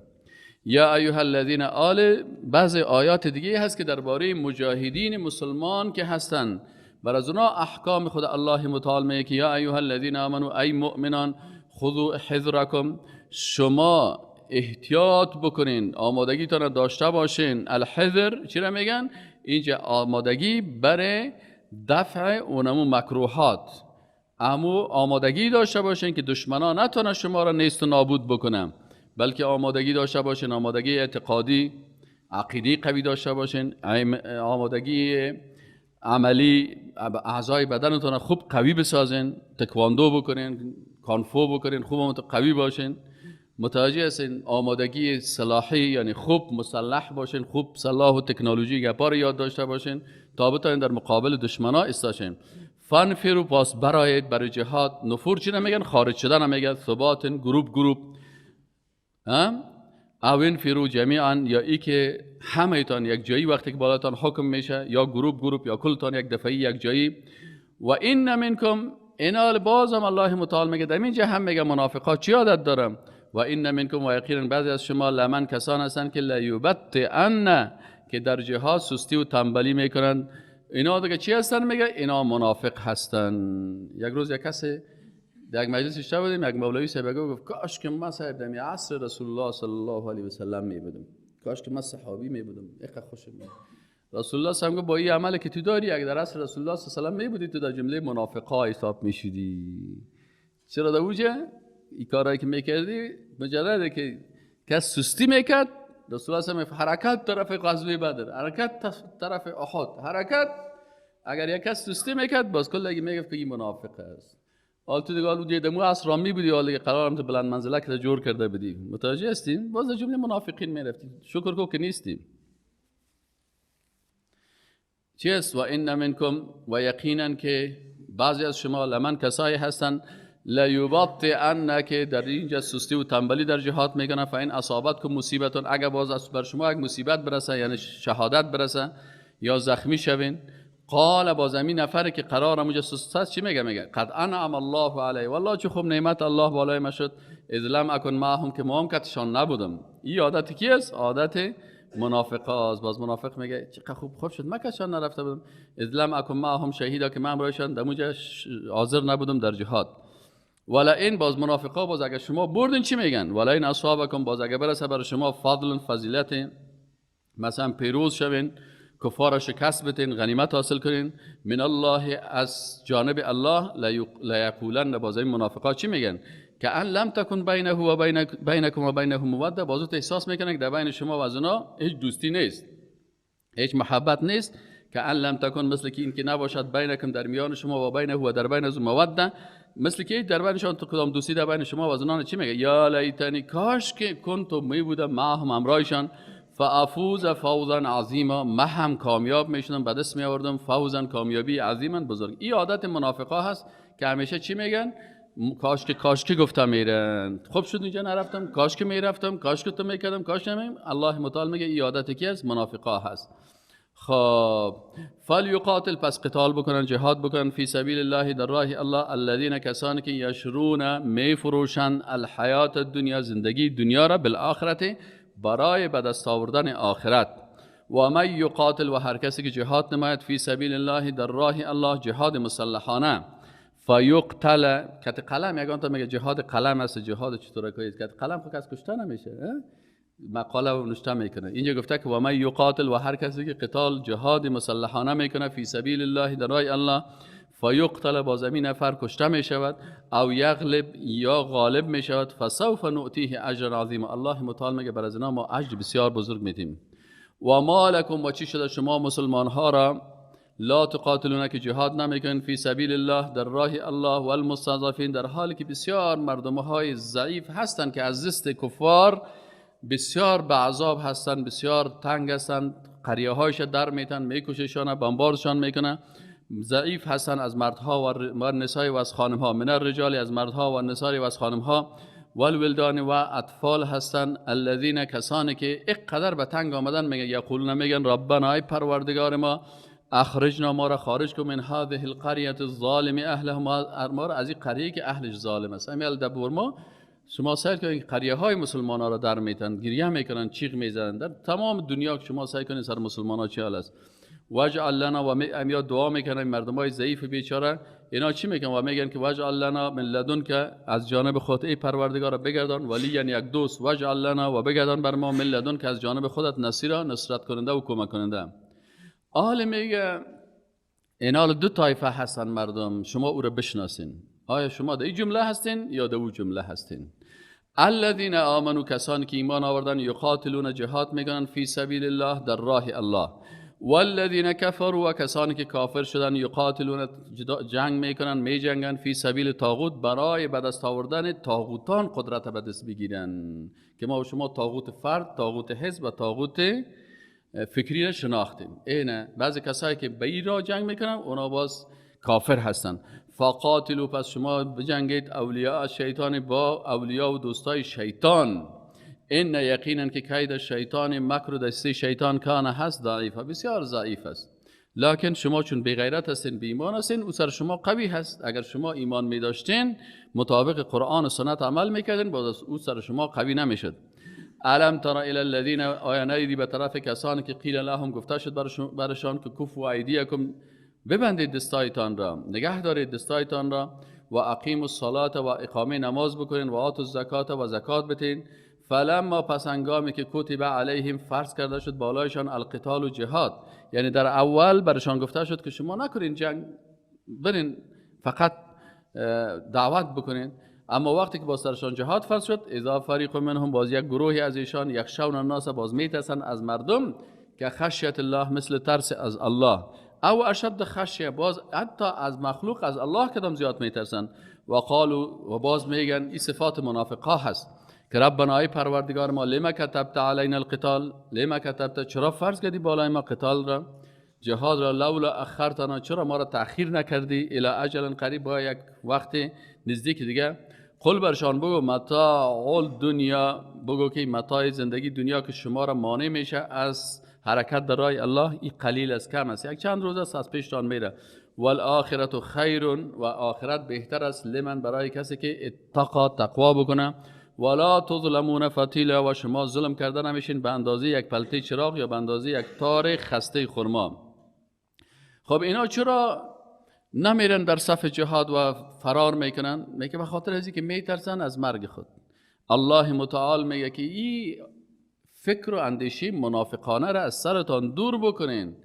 یا ایها الذین آل، بعض آیات دیگه هست که درباره مجاهدین مسلمان که هستند بر از اونا احکام خود الله متعال میگه که یا ایها الذین آمنوا، ای مؤمنان، خذوا حذرکم، شما احتیاط بکنین، آمادگیتان داشته باشین. الحذر چی را میگن؟ اینجا آمادگی برای دفع اونمو مکروهات، امو آمادگی داشته باشین که دشمنا نتونه شما را نیست و نابود بکنن، بلکه آمادگی داشته باشین، آمادگی اعتقادی عقیدی قوی داشته باشین، آمادگی عملی، اعضای بدنتون خوب قوی بسازین، تکواندو بکنین، کانفو بکنین، خوب قوی باشین. متوجه هستین؟ آمادگی سلاحی، یعنی خوب مسلح باشین، خوب سلاح و تکنولوژی گپا رو یاد داشته باشین تا بتونین در مقابل دشمنا استاشین. فانفروا، پاس برایید برای جهاد. نفور چی نمیگن؟ خارج شدن نمیگن، ثبات، گروپ گروپ. او انفروا جمیعا، یا ای که همه تان یک جایی وقتی که بالاتان حکم میشه، یا گروپ گروپ یا کلتان یک دفعی یک جایی. و ان منکم، اینال بازم الله متعال میگه در اینجا هم میگه منافقا چی عادت دارم؟ و ان منکم، و یقینا بعضی از شما، لمن کسان هستند که لیبطئن، که در جهاد سستی و تنبلی میکنند. اینا دیگه چی هستن؟ میگه اینا منافق هستن. یک روز یک کسی در یک مجلس اشته بودیم، یک مولوی صاحب گفت کاش که من صاحب در عصر رسول الله صلی الله علیه و سلم می بودم، کاش که من صحابی می بودم، اینقدر خوشم میاد. رسول الله صلی الله علیه و با این عمل که تو داری اگر در عصر رسول الله صلی الله علیه و سلم می بودی تو در جمله منافقا حساب میشدی. چرا در اوجه این کارهایی که میکردی مجرده که کس سستی میکرد، رسول الله صلی الله علیه و حرکت طرف غزوه بدر، حرکت طرف احد، حرکت، اگر یک کس سستی میکرد باز کل اگه میگفت که این منافق است. حال تو دیگه حال دمو عصر رامی بودی، حالا دیگه قرارم تو بلند منزله که جور کرده بودی. متوجه هستیم؟ باز در جمله منافقین میرفتیم. شکر کو که نیستیم. چی است؟ و ان منکم، و یقینا که بعضی از شما، لمن کسایی هستند، لیبطئن، که در اینجا سستی و تنبلی در جهاد میکنن. فان اصابتکم مصیبتون، اگر باز از بر شما یک مصیبت برسه، یعنی شهادت برسه یا زخمی شوین، قال، باز همین نفری که قرارم اونجا سست است چی میگه؟ میگه قد انعم الله علی، والله چه خوب نعمت الله بالای ما شد، اذ لم اکن معهم، که ما هم کتشان نبودم. این عادت کی است؟ عادت منافقا است. باز منافق میگه چقدر خوب شد من کتشان نرفته بودم، اذ لم اکن معهم شهیدا، که من برایشان در اونجا حاضر نبودم در جهاد. ولا این باز منافقا باز اگه شما بردین چی میگن؟ ولا این اصحابکم، باز اگه برسه بر شما فضل، فضیلت، مثلا پیروز شوین، کفار شکست بتین، غنیمت حاصل کنین، من الله، از جانب الله، لیقولن، باز این منافقا چی میگن؟ که ان لم تکن بینه و بینکم و بینه موده، باز احساس میکنن که در بین شما و از اونا هیچ دوستی نیست، هیچ محبت نیست. که ان لم تکن، مثل که این که نباشد، بینکم در میان شما و بینه و در بین از موده، مثل که در بین شما کدام دوستی در بین شما و از اونا. چی میگه؟ یا لیتنی، کاش که کنتم می بودم، معهم همراهشان، فافوز فوزا عظیما، من هم کامیاب میشدم، به دست می آوردم، فوزا کامیابی، عظیما بزرگ. این عادت منافقا هست که همیشه چی میگن؟ کاش که، کاش که گفتم میرن، خوب شد اینجا نرفتم، کاش که میرفتم، کاش که تو میکردم، کاش نمیم. الله متعال میگه این عادت کی است؟ منافقا هست. خب فلیقاتل، پس قتال بکنن، جهاد بکنن، فی سبیل الله، در راه الله، الذین، کسانی که یشرون، میفروشن، الحیات الدنیا، زندگی دنیا را، بالآخرت، برای به دست آوردن آخرت. و من یقاتل، و هر کسی که جهاد نماید، فی سبیل الله، در راه الله، جهاد مسلحانه، فیقتل، کت قلم یگان تا میگه جهاد قلم است، جهاد چطور کنید؟ کت قلم خو کس کشته نمیشه، مقاله و نوشته میکنه. اینجا گفته که و من یقاتل، و هر کسی که قتال جهاد مسلحانه میکنه، فی سبیل الله، در راه الله، فیقتل، باز همین نفر کشته میشود، او یغلب، یا غالب میشود، فسوف نؤتیه اجرا عظیما، الله متعال میگه بر از اینا ما اجر بسیار بزرگ میدیم. و ما لکم، و چی شده شما مسلمان ها را، لا تقاتلون، که جهاد نمیکنین، فی سبیل الله، در راه الله، و المستضعفین، در حالی که بسیار مردم های ضعیف هستند که از دست کفار بسیار به عذاب هستند، بسیار تنگ هستند، قریه هایش در میتن، میکششان، بمبارشان میکنه، ضعیف هستند از مردها و نسای و از خانمها، من الرجال، از مردها و نسای و از خانمها، والولدان، و اطفال هستند، الذین، کسانی که اینقدر به تنگ آمدن، میگن یقولون، میگن ربنا، ای پروردگار ما، اخرجنا، ما را خارج کن، من هذه القریه الظالم اهلها، ما را از این قریه که اهلش ظالم است. امیال دبور ما شما سعی کنید قریه های مسلمان ها را در میتن، گریه میکنن، چیغ میزنن، در تمام دنیا که شما سعی کنید سر مسلمان ها چی حال است. واجعل لنا، و امیا دعا میکنن مردم های ضعیف بیچاره، اینا چی میگن؟ و میگن که وجعل لنا من لدنک، از جانب خودت ای پروردگار بگردان ولی، یعنی یک دوست، وجعل لنا و بگردان بر ما من لدنک از جانب خودت نصیرا، نصرت کننده و کمک کننده. اهل میگه اینا دو طایفه هستن مردم، شما او را بشناسین. آیا شما در این جمله هستین یا در او جمله هستین؟ الذین آمنوا، کسانی که ایمان آوردن، یقاتلون جهاد میکنن، فی سبیل الله در راه الله، والذین کفروا و کسانی که کافر شدن، یقاتلون جنگ میکنن، میجنگن، فی سبیل طاغوت برای به دست آوردن طاغوتان قدرت به دست بگیرن، که ما و شما طاغوت فرد، طاغوت حزب و طاغوت فکری را شناختیم. اینه بعضی کسایی که به این راه جنگ میکنن اونا باز کافر هستن. فقاتلوا، پس شما بجنگید، اولیاء شیطان با اولیا و دوستای شیطان، ان یقینا که کید شیطان، مکر و دسته شیطان، کان هست ضعیفه، بسیار ضعیف است. لکن شما چون بی غیرت هستین، بی ایمان هستین، او سر شما قوی هست. اگر شما ایمان می داشتین، مطابق قرآن و سنت عمل میکردین، باز او سر شما قوی نمیشد. الم تر الی الذین، آیا ندیدی به طرف کسانی که قیل لهم گفته شد برشان که کفوا ایدیکم، ببندید دستایتان را، نگه دارید دستایتان را، و اقیموا الصلاة و اقامه نماز بکنین، و آتوا الزکات و زکات بتین. فلما، پس هنگامی که کتب علیهم فرض کرده شد بالایشان القتال و جهاد، یعنی در اول برشان گفته شد که شما نکنین جنگ، برین فقط دعوت بکنین. اما وقتی که با سرشان جهاد فرض شد، اذا فریق منهم، باز یک گروهی از ایشان، یخشون الناس، باز میترسن از مردم، که خشیت الله، مثل ترس از الله، او اشد خشیه، باز حتی از مخلوق از الله کدام زیاد میترسن. و قالوا، و باز میگن این صفات منافقا هست که ربنا ای پروردگار ما، لما کتبت علینا القتال، لما کتبت، چرا فرض کردی بالای ما قتال را، جهاد را، لولا اخرتنا، چرا ما را تأخیر نکردی، الی اجل قریب، با یک وقت نزدیک دیگه. قل، برشان بگو، متاع الدنیا، بگو که متاع زندگی دنیا که شما را مانع میشه از حرکت در راه الله، این قلیل است، کم است، یک چند روز است، از پیشتان میره. والآخرة خیر، و آخرت بهتر است، لمن، برای کسی که اتقا، تقوا بکنه. ولا تظلمون فتیلا، و شما ظلم کرده نمیشین به اندازه یک پلته چراغ یا به اندازه یک تار خسته خرما. خب اینا چرا نمیرن در صف جهاد و فرار میکنن؟ میگه به خاطر از اینکه میترسن از مرگ خود. الله متعال میگه که این فکر و اندیشه منافقانه را از سرتان دور بکنین.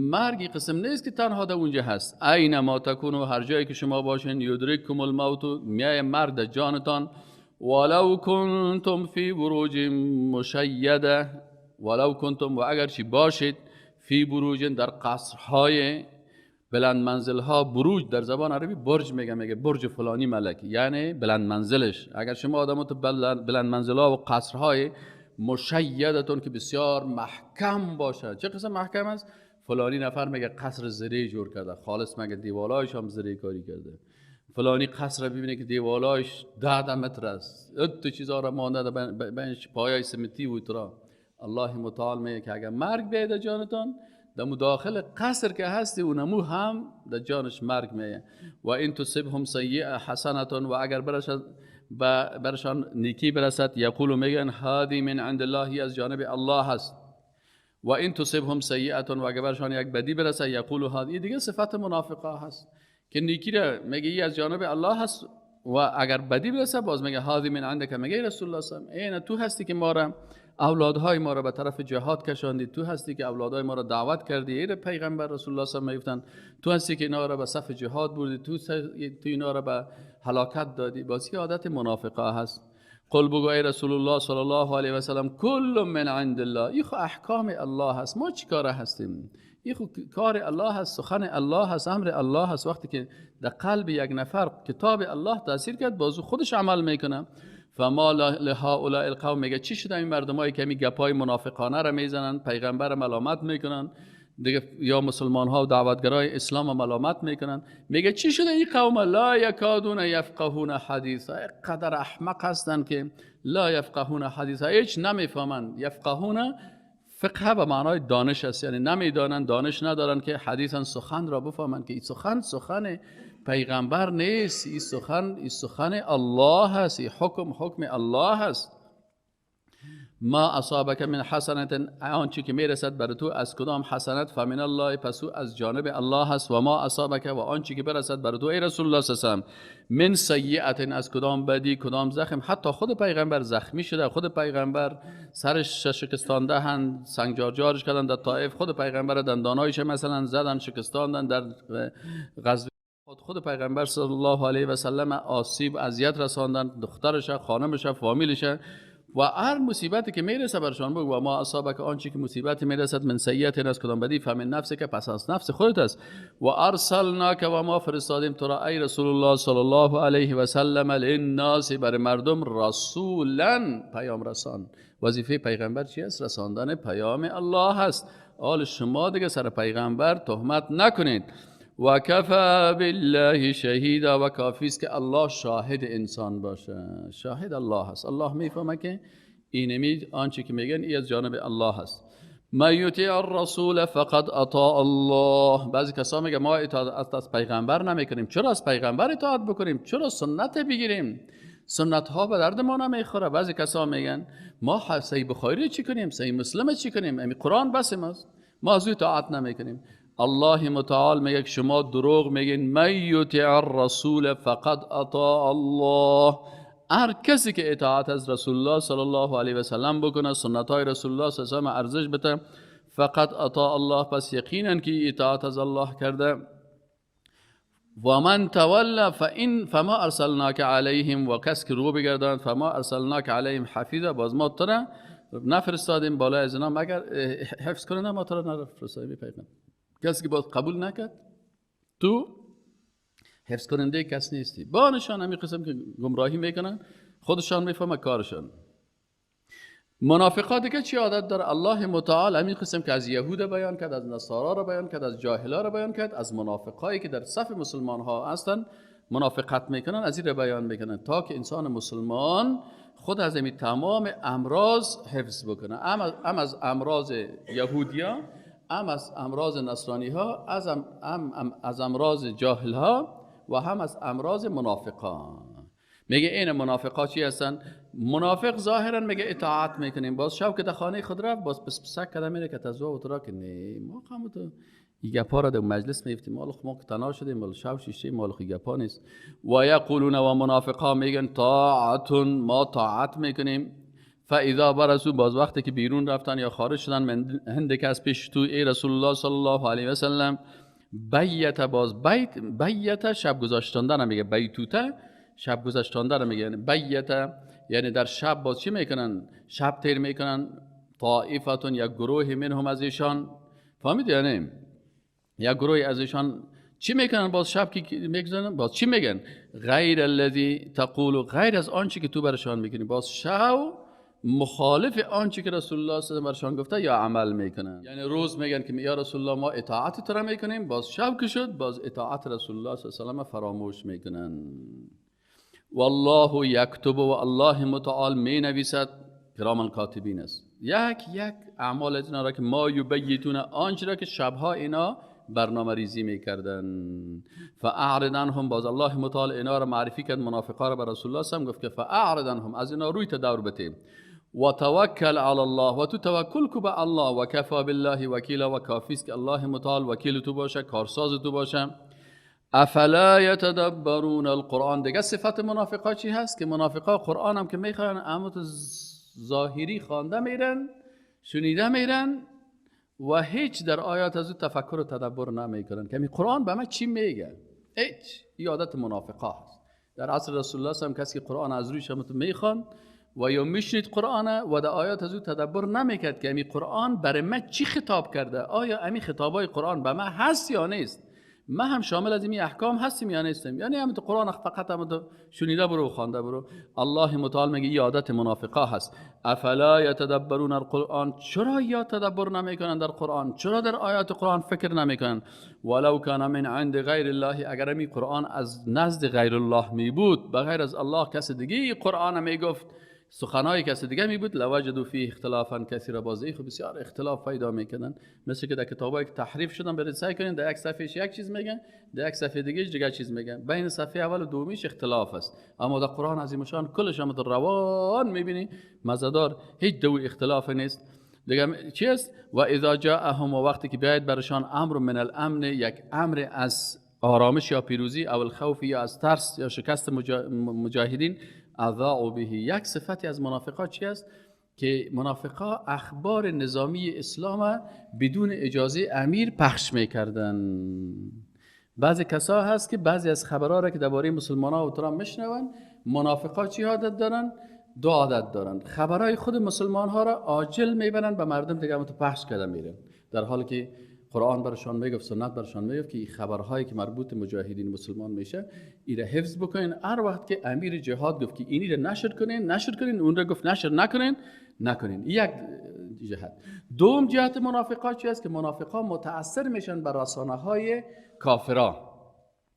مرگی قسم نیست که تنها در اونجا هست. اینما تکونوا، هر جایی که شما باشین، یدرککم الموت، میای مرگ در جانتان. ولو کنتم فی بروج مشیده، ولو کنتم، و اگرچه باشید، فی بروج، در قصرهای بلند منزل ها. بروج در زبان عربی برج میگه، میگه برج فلانی ملک، یعنی بلند منزلش. اگر شما آدم تو بلند منزل ها و قصرهای مشیدتون که بسیار محکم باشه، چه قسم محکم است؟ فلانی نفر میگه قصر زری جور کرده، خالص میگه دیوالایش هم زری کاری کرده. فلانی قصر ببینه که دیوالایش 10 متر است، تو چیزا را مانده بینش پایای سمتی و ترا. الله متعال میگه که اگر مرگ بیاید جانتان، در داخل قصر که هستی اونمو هم در جانش مرگ میه. و این تصبهم سیئه حسنه، و اگر برشان نیکی برسد، یقولو میگن هذه من عند الله، از جانب الله هست. و این تصبهم سیئه، و اگر برشان یک بدی برسد، یقولو هذه، دیگه صفت منافقه هست که نیکی را میگه از جانب الله هست، و اگر بدی برسه باز میگه هذه من عندک، میگه رسول الله صلی الله علیه و آله، تو هستی که ما را، اولادهای ما را به طرف جهاد کشاندی، تو هستی که اولادهای ما را دعوت کردی، ای پیغمبر رسول الله صلی الله علیه و آله، تو هستی که اینا را به صف جهاد بردی، تو اینا را به هلاکت دادی. باز عادت منافقه هست. قل، بگو ای رسول الله صلی الله علیه و سلم، کل من عند الله، این خو احکام الله هست، ما چیکاره هستیم؟ این خو کار الله هست، سخن الله هست، امر الله هست. وقتی که در قلب یک نفر کتاب الله تاثیر کرد، بازو خودش عمل میکنه. فما لهؤلاء القوم، میگه چی شده این مردمایی که می گپای منافقانه را میزنن، پیغمبر ملامت میکنن دیگه، یا مسلمان ها و دعوتگرای اسلام ملامت میکنن، میگه چی شده این قوم؟ لا یکادون یفقهون حدیثا، قدر احمق هستن که لا یفقهون حدیثا، هیچ نمیفهمن. یفقهون فقه به معنای دانش است، یعنی نمیدانن، دانش ندارن که حدیثا سخن را بفهمن که این سخن سخن پیغمبر نیست، این سخن این سخن الله هست، این حکم حکم الله هست. ما اصابک من حسنت، آنچه که میرسد بر تو از کدام حسنت، فمن الله، پس او از جانب الله هست. و ما اصابک، و آنچه که برسد بر تو ای رسول الله صلی الله علیه و سلم، من سیئت، از کدام بدی، کدام زخم. حتی خود پیغمبر زخمی شده، خود پیغمبر سرش شکستانده هن، سنگجارجارش کردن در طائف، خود پیغمبر دندانایش مثلا زدن شکستاندن در غزوه خود پیغمبر صلی الله علیه و سلم آسیب اذیت رساندن، دخترش، خانمش، فامیلش و هر مصیبتی که میرسه برشان بگو. و ما اصابک، آنچه که مصیبت میرسد، من سیئت، از کدام بدی، فمن نفسک، پس از نفس خودت است. و ارسلناک، و ما فرستادیم تو را ای رسول الله صلی الله علیه و سلم، للناس، بر مردم، رسولا، پیام رسان. وظیفه پیغمبر چی است؟ رساندن پیام الله است. آل شما دیگه سر پیغمبر تهمت نکنید. و کفا بالله شهیدا، و کافی است که الله شاهد انسان باشه. شاهد الله هست، الله میفهمه که اینمی آنچه که میگن ای از جانب الله هست. من یطیع الرسول فقد اطاع الله. بعضی کسا میگه ما اطاعت از پیغمبر نمیکنیم. چرا از پیغمبر اطاعت بکنیم؟ چرا سنت بگیریم؟ سنت ها به درد ما نمیخوره. بعضی کسا میگن ما صحیح بخاری چی کنیم، صحیح مسلم چی کنیم، امی قرآن بس ماست، ما از او اطاعت نمیکنیم. الله متعال میگه که شما دروغ میگین. من یطیع الرسول فقد اطاع الله. هر کسی که اطاعت از رسول الله صلی الله علیه و سلم بکنه، سنت های رسول الله صلی الله علیه و سلم ارزش بده، فقد اطاع الله، پس یقینا که اطاعت از الله کرده. و من تولى فان فما ارسلناک علیهم، و کس که رو بگرداند، فما ارسلناک علیهم حفیظا، باز ما تو را نفرستادیم بالای از اینا مگر حفظ کننده، ما تو را نفرستادیم پیغمبر. کسی که باز قبول نکرد تو حفظ کننده کس نیستی. با نشان همین قسم که گمراهی میکنن، خودشان میفهمه کارشان. منافقا دیگه چی عادت داره؟ الله متعال همین قسم که از یهود بیان کرد، از نصارا را بیان کرد، از جاهلا را بیان کرد، از منافقایی که در صف مسلمان ها هستن منافقت میکنن، از این را بیان میکنن تا که انسان مسلمان خود از این تمام امراض حفظ بکنه، هم از امراض یهودیا، هم از امراض نصرانی ها، از امراض جاهل ها و هم از امراض منافقان. میگه این منافقا چی هستن؟ منافق ظاهرا میگه اطاعت میکنیم، باز شب که در خانه خود رفت باز پس پسک کرده میره که تزوا و ترا که نه ما خم تو این گپا را در مجلس میفتیم، مال ما که تنها شدیم، مال شب شیشه، مال خو گپا نیست. و یقولون، و منافقا میگن طاعت، ما طاعت میکنیم. فاذا برزوا، باز وقتی که بیرون رفتن یا خارج شدن، من هندک از پیش تو ای رسول الله صلی الله علیه و سلم، بیت، باز بیت، بیت شب گذاشتن میگه، بیتوته شب گذشتانده میگه، یعنی بیت یعنی در شب باز چی میکنن؟ شب تیر میکنن. طائفتون، یک گروه منهم از ایشان، فهمید؟ یعنی یک گروه از ایشان چی میکنن؟ باز شب که میگذارن باز چی میگن؟ غیر الذی تقول، غیر از آنچه که تو برشان میکنی. باز شب مخالف آنچه که رسول الله صلی الله علیه و برشان گفته یا عمل میکنن. یعنی روز میگن که یا رسول الله ما اطاعت تو را میکنیم، باز شب که شد باز اطاعت رسول الله صلی الله علیه و فراموش میکنن. والله یکتب، و الله متعال می نویسد، کراما کاتبین است. یک یک اعمال از اینا را که ما یبیتون، آنچه را که شبها اینا برنامه ریزی میکردن. فاعرض عنهم، باز الله متعال اینا را معرفی کرد، منافقا را به رسول الله صلی الله علیه و گفت که فاعرض عنهم، از اینا روی تدور بته. و توکل علی الله، و تو توکل کو به الله. و کفا بالله وکیلا، و کافی است که الله متعال وکیل تو باشه، کارساز تو باشه. افلا یتدبرون القرآن. دیگه صفت منافقا چی هست؟ که منافقا قرآن هم که میخوانن اما تو ظاهری خوانده میرن، شنیده میرن و هیچ در آیات از او تفکر و تدبر نمیکنن که قرآن به من چی میگه. هیچ. این عادت منافقا هست. در عصر رسول الله صلی الله علیه و کسی که قرآن از رویش هم میخوان و یا میشنید قرآن و در آیات از او تدبر نمیکرد که امی قرآن برای من چی خطاب کرده، آیا امی خطابای قرآن به من هست یا نیست، ما هم شامل از این احکام هستیم یا نیستیم. یعنی هم تو قرآن فقط هم تو شنیده برو و خوانده برو. الله متعال میگه این عادت منافقا هست. افلا یتدبرون القرآن، چرا یا تدبر نمیکنن در قرآن، چرا در آیات قرآن فکر نمیکنن؟ ولو کان من عند غیر الله، اگر این قرآن از نزد غیر الله می بود، بغیر از الله کس دیگه قرآن میگفت، سخنای کسی دیگه می بود لوجدوا فیه اختلافا کثیرا، بازی خب بسیار اختلاف پیدا میکردن. مثل که در کتابایی که تحریف شدن برید سعی کنین در یک صفحه یک چیز میگن، در یک صفحه دیگه دیگه چیز میگن، بین صفحه اول و دومیش اختلاف است. اما در قرآن عظیم شان کلش هم روان میبینی مزدار، هیچ دو اختلاف نیست. دیگه چی است؟ و اذا جاءهم، و وقتی که بیاید برشان امر من الامن، یک امر از آرامش یا پیروزی، او الخوف یا از ترس یا شکست مجاهدین، اذاعوا به. یک صفتی از منافقا چی است؟ که منافقا اخبار نظامی اسلام بدون اجازه امیر پخش میکردن. بعضی کسا هست که بعضی از خبرها را که درباره مسلمان ها و ترام میشنون، منافقا چی عادت دارن؟ دو عادت دارن. خبرهای خود مسلمان ها را عاجل میبرن به مردم دیگه هم تو پخش کرده میرن، در حالی که قرآن برشان میگفت، سنت برشان میگفت که این خبرهایی که مربوط مجاهدین مسلمان میشه ایره حفظ بکنین. هر وقت که امیر جهاد گفت که اینی را نشر کنین نشر کنین، اون را گفت نشر نکنین نکنین. یک جهت. دوم جهت منافقا چی است؟ که منافقا متاثر میشن بر رسانه های کافرا،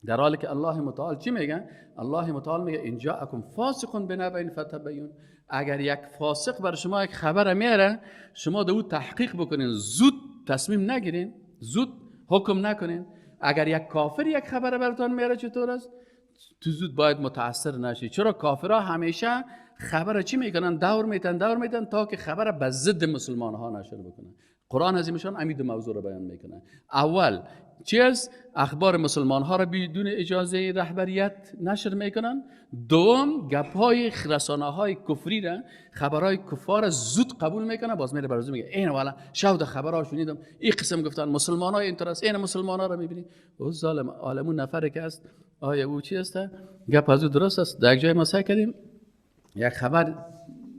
در حالی که الله متعال چی میگه؟ الله متعال میگه ان جاءکم فاسق بنبأ فتبین، اگر یک فاسق بر شما یک خبر میاره شما دو تحقیق بکنین، زود تصمیم نگیرین، زود حکم نکنین. اگر یک کافر یک خبر براتون میاره چطور است؟ تو زود باید متاثر نشی. چرا؟ کافرها همیشه خبر چی میکنن؟ دور میتن دور میتن تا که خبر به ضد مسلمان ها نشر بکنن. قرآن عظیمشان امید موضوع رو بیان میکنه. اول چی است؟ اخبار مسلمان ها را بدون اجازه رهبریت نشر میکنن. دوم گپ های رسانه های کفری را، خبرهای کفار زود قبول میکنه، باز میره برازو میگه این والا شاود خبرها شنیدم این قسم گفتن مسلمان ها اینطور است، این مسلمان ها را میبینی. او ظالم عالمون نفر که است، آیا او چی است؟ گپ از او درست است. در یک جای ما سعی کردیم یک خبر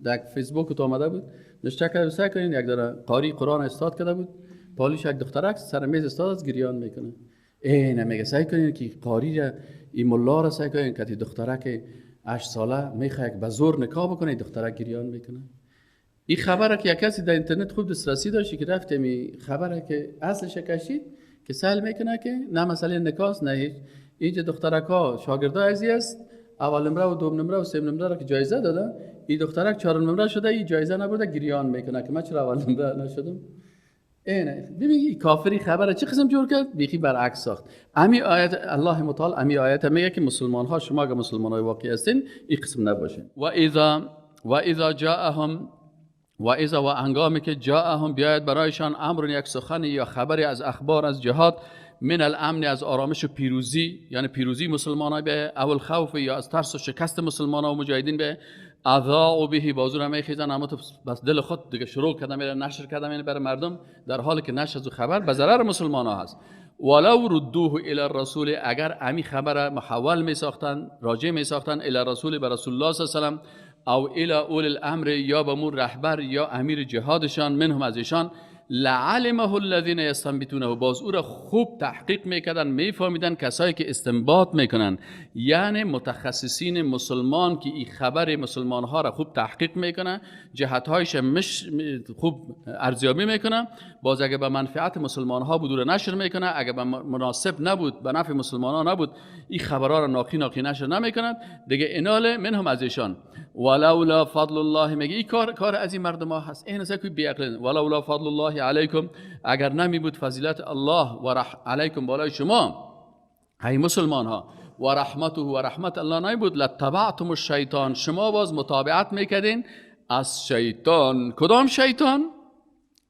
در فیسبوک تو آمده بود نشته کرد، سعی کنین یک داره قاری قرآن استاد کرده بود، پالیش یک دخترک سر میز استاد از گریان میکنه. اینه میگه سعی کنین که قاری را، این ملا را سعی کنین که دخترک 8 ساله میخواد به زور نکاح بکنه، دخترک گریان میکنه. این خبره که یک کسی در اینترنت خوب دسترسی داشت که رفت می خبره که اصلش کشید که سهل میکنه که نه مسئله نکاح نه هیچ. اینجا دخترک ها شاگردای ازی است، اول نمره و دوم نمره و سوم نمره را که جایزه دادن، این دخترک چهارم نمره شده، این جایزه نبرده گریان میکنه که من چرا اول نمره نشدم. اینه ببین کافری خبره چه قسم جور کرد، بیخی برعکس ساخت. امی آیت الله متعال امی آیت میگه که مسلمان ها شما اگه مسلمان های واقعی هستین این قسم نباشین. و اذا جاءهم و اذا و هنگامی که جاءهم بیاید برایشان امر یک سخن یا خبری از اخبار از جهاد، من الامن از آرامش و پیروزی، یعنی پیروزی مسلمان ها به، او الخوف یا از ترس و شکست مسلمان ها و مجاهدین به، اذاعوا به بازو را میخیزن، اما تو بس دل خود دیگه شروع کردن میره نشر کردن میره برای مردم، در حالی که نشر از خبر به ضرر مسلمان ها هست. ولو ردوه الی الرسول، اگر امی خبر محول می ساختن، راجع می ساختن الی الرسول به رسول الله صلی الله علیه و سلم، او الی اول الامر یا به مور رهبر یا امیر جهادشان، منهم از ایشان، لعلمه الذین یستنبطونه، باز او را خوب تحقیق میکردن، میفهمیدن کسایی که استنباط میکنن، یعنی متخصصین مسلمان که این خبر مسلمان ها را خوب تحقیق میکنن، جهتهایش خوب ارزیابی میکنن، باز اگه به منفعت مسلمان ها بود او را نشر میکنه، اگه به مناسب نبود، به نفع مسلمان ها نبود، این خبرها را ناقی ناقی نشر نمیکنن دیگه. انال منهم از ایشان. ولولا فضل الله، میگه این کار از این مردم ها هست، این که بی‌عقلن. ولولا فضل الله علیکم، اگر نمی بود فضیلت الله و علیکم بالای شما ای مسلمان ها، و رحمته و رحمت الله نمی بود، لتبعتم الشیطان، شما باز متابعت میکردین از شیطان. کدام شیطان؟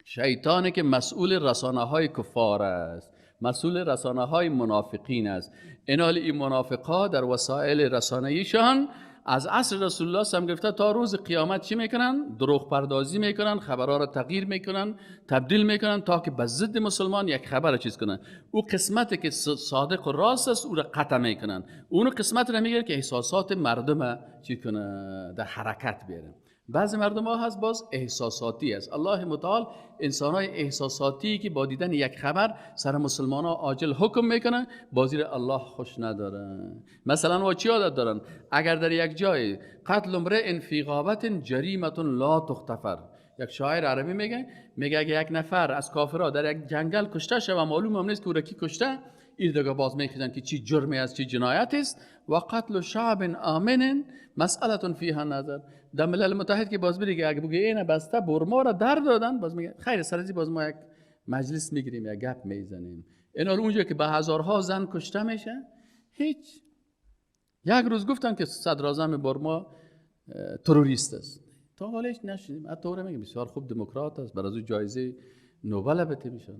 شیطانی که مسئول رسانه های کفار است، مسئول رسانه های منافقین است. اینال این منافقا در وسایل رسانه‌ایشان از عصر رسول الله سم گرفته تا روز قیامت چی میکنن؟ دروغ پردازی میکنن، خبرها را تغییر میکنن، تبدیل میکنن تا که به ضد مسلمان یک خبر چیز کنن. او قسمتی که صادق و راست است او را قطع میکنن، اون قسمت را میگیره که احساسات مردم چی کنه، در حرکت بیاره. بعضی مردم ها هست باز احساساتی است. الله متعال انسان های احساساتی که با دیدن یک خبر سر مسلمان ها عاجل حکم میکنن، بازی را الله خوش نداره. مثلا وا چی عادت دارن؟ اگر در یک جای قتل امرئ فی غابة جریمة لا تغتفر، یک شاعر عربی میگه اگه یک نفر از کافرها در یک جنگل کشته شه و معلوم هم نیست که او را کی کشته، این دیگه باز میخیزن که چی جرمی است، چی جنایت است. و قتل شعب آمن مسئله فیها نظر. در ملل متحد که باز بری اگه بگه اینه بسته برما را در دادن، باز میگه خیر سرزی، باز ما یک مجلس میگیریم، یک گپ میزنیم. اینا رو اونجا که به هزارها زن کشته میشه هیچ. یک روز گفتن که صدر اعظم برما تروریست است، تا حالش نشدیم. حتی اون میگه بسیار خوب دموکرات است، برای او جایزه نوبل بده میشن،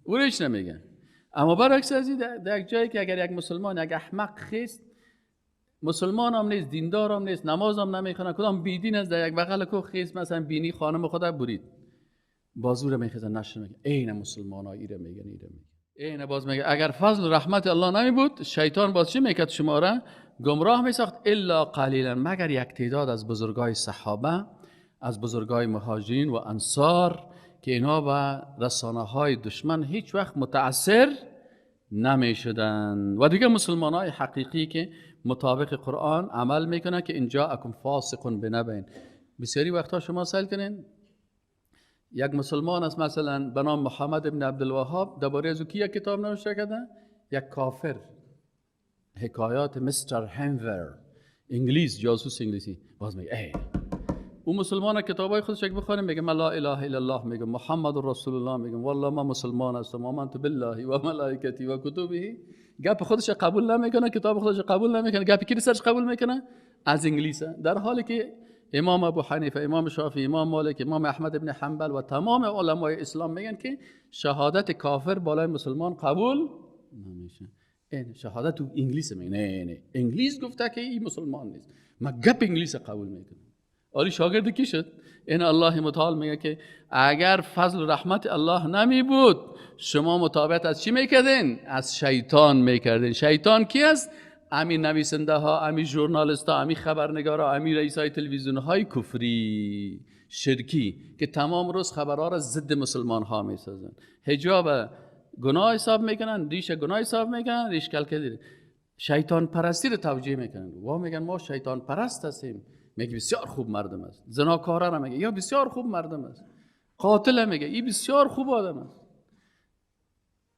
او هیچ نمیگن. اما برعکس از این در یک جایی که اگر یک مسلمان، یک احمق خیست، مسلمان هم نیست، دیندار هم نیست، نماز هم نمیخونه، کدام بیدین است، در یک بغل کو خیست مثلا بینی خانم خدا برید، بازو رو میخیزن نشن، میگن عین مسلمان ها ایره میگن، ایره میگن. عین باز میگه اگر فضل و رحمت الله نمی بود، شیطان باز چی میکرد؟ شما را گمراه میساخت. الا قلیلا، مگر یک تعداد از بزرگای صحابه، از بزرگای مهاجرین و انصار که اینها به رسانه های دشمن هیچ وقت متاثر نمی شدن، و دیگه مسلمان های حقیقی که مطابق قرآن عمل میکنن که اینجا اکم فاسق بنبین. بسیاری وقتها شما سأل کنین یک مسلمان است مثلا به نام محمد ابن عبدالوهاب، درباره از او کی یک کتاب نوشته کرده؟ یک کافر، حکایات مستر هنور، انگلیس، جاسوس انگلیسی. باز میگه ای او مسلمان کتابای خودش یک بخونه، میگه من لا اله الا الله، میگه محمد رسول الله، میگه والله من مسلمان هستم، آمنت بالله و ملائکته و کتبه. گپ خودش قبول نمیکنه، کتاب خودش قبول نمیکنه، گپ کی سرش قبول میکنه؟ از انگلیس. در حالی که امام ابو حنیفه، امام شافعی، امام مالک، امام احمد ابن حنبل و تمام علمای اسلام میگن که شهادت کافر بالای مسلمان قبول نمیشه. این شهادت تو انگلیس میگه نه نه، انگلیس گفته که این مسلمان نیست، ما گپ انگلیس قبول میکنه. آری شاگرد کی شد؟ این الله متعال میگه که اگر فضل و رحمت الله نمی بود، شما متابعت از چی میکردین؟ از شیطان میکردین. شیطان کی است؟ امی نویسنده ها، امی ژورنالیست ها، امی خبرنگارا، امی رئیس های تلویزیون های کفری شرکی که تمام روز خبرها را ضد مسلمان ها میسازن. حجاب گناه حساب میکنن، ریش گناه حساب میکنن، ریش کلکه شیطان پرستی رو توجیه میکنن. وا میگن ما شیطان پرست هستیم. میگه بسیار خوب مردم است. زناکارا را میگه یا بسیار خوب مردم است. قاتل میگه این بسیار خوب آدم است.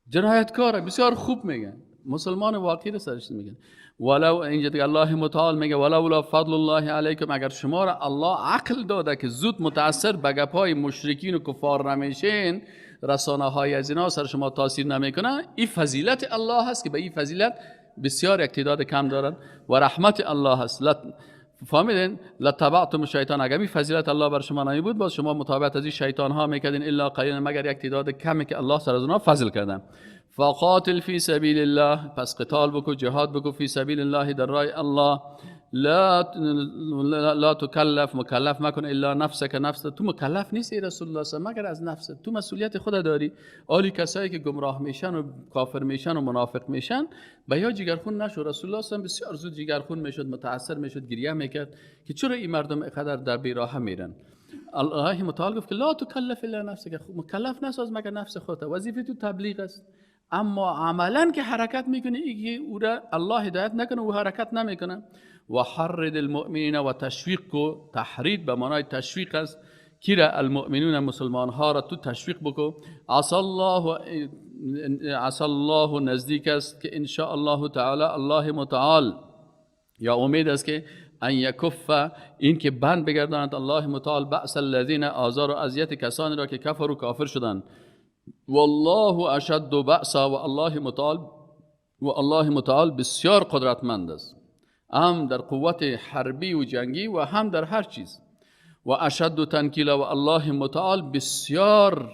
جنایتکار بسیار خوب میگن. مسلمان واقعی رو سرش میگن. ولو اینجا دیگه الله متعال میگه ولولا فضل الله علیکم، اگر شما را الله عقل داده که زود متاثر به گپای مشرکین و کفار نمیشین، رسانه های از اینا سر شما تاثیر نمیکنه، این فضیلت الله هست که به این فضیلت بسیار یک تعداد کم دارن و رحمت الله هست. فهمیدین؟ لتبعتم الشیطان، اگر این فضیلت الله بر شما نمی بود، باز شما متابعت از این شیطان ها میکردین، الا قلیلا، مگر یک تعداد کمی که الله سر از اونها فضل کردن. فقاتل فی سبیل الله، پس قتال بکو، جهاد بکو، فی سبیل الله، در راه الله. لا تکلف، مکلف مکن، الا نفسک، نفس تو مکلف نیستی ای رسول الله صلی مگر از نفس تو، مسئولیت خود داری. آلی کسایی که گمراه میشن و کافر میشن و منافق میشن به یا جگرخون نشو. رسول الله صلی بسیار زود جگرخون میشد، متاثر میشد، گریه میکرد که چرا این مردم اینقدر در بیراه میرن. الله متعال گفت که لا تکلف الا نفسک، مکلف نساز مگر نفس خودت، وظیفه تو تبلیغ است. اما عملا که حرکت میکنه، ای او را الله هدایت نکنه او حرکت نمیکنه. و حرد المؤمنین، و تشویق کو، تحرید به معنای تشویق است. کی را؟ المؤمنون، مسلمان ها را تو تشویق بکو. عسى الله، نزدیک است که ان شاء الله تعالی، الله متعال یا امید است که ان یکف، این که بند بگرداند الله متعال بأس الذین، آزار و اذیت کسانی را که کفر و کافر شدند. والله اشد بأسا، و الله متعال بسیار قدرتمند است، هم در قوت حربی و جنگی و هم در هر چیز. و اشد تنکیلا، و الله متعال بسیار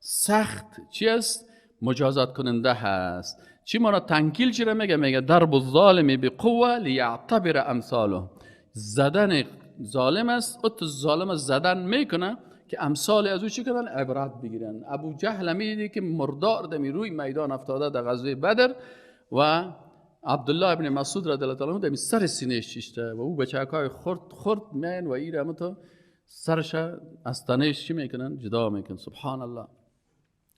سخت چی است؟ مجازات کننده هست. چی مانا تنکیل چی را میگه؟ میگه ضرب الظالم بقوه لیعتبر امثاله، زدن ظالم است، او تو ظالم زدن میکنه که امثال از او چی کنن؟ عبرت بگیرن. ابو جهل میدیدی که مردار دمی روی میدان افتاده در غزوه بدر و عبدالله ابن مسعود رضی الله تعالی عنه دمی سر سینه شیشته و او بچه‌های خرد خرد میان و ایره تو سرش از تنش چی میکنن؟ جدا میکنن. سبحان الله.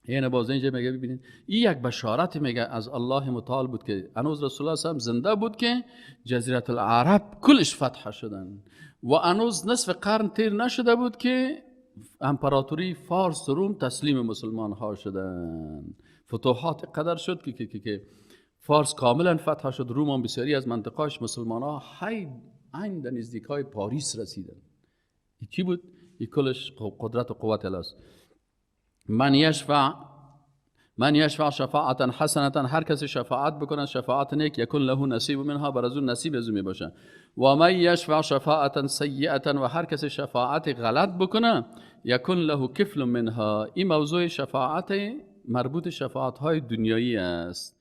یعنی باز اینجا میگه ببینید این یک بشارت میگه از الله متعال بود که هنوز رسول الله صلی الله علیه و زنده بود که جزیره العرب کلش فتح شدن و هنوز نصف قرن تیر نشده بود که امپراتوری فارس و روم تسلیم مسلمان ها شدن. فتوحات قدر شد که فارس کاملا فتح شد، روم هم بسیاری از منطقهاش مسلمان ها عین در نزدیک های پاریس رسیدن. این چی بود؟ این کلش قدرت و قوت الله است. من یشفع شفاعتا حسنتا، هر کسی شفاعت بکنه شفاعت نیک، یکن له نصیب منها، بر از اون نصیب از او می باشه. و من یشفع شفاعتا سیئتا، و هر کسی شفاعت غلط بکنه یکن له کفل منها. این موضوع شفاعت مربوط شفاعت های دنیایی است.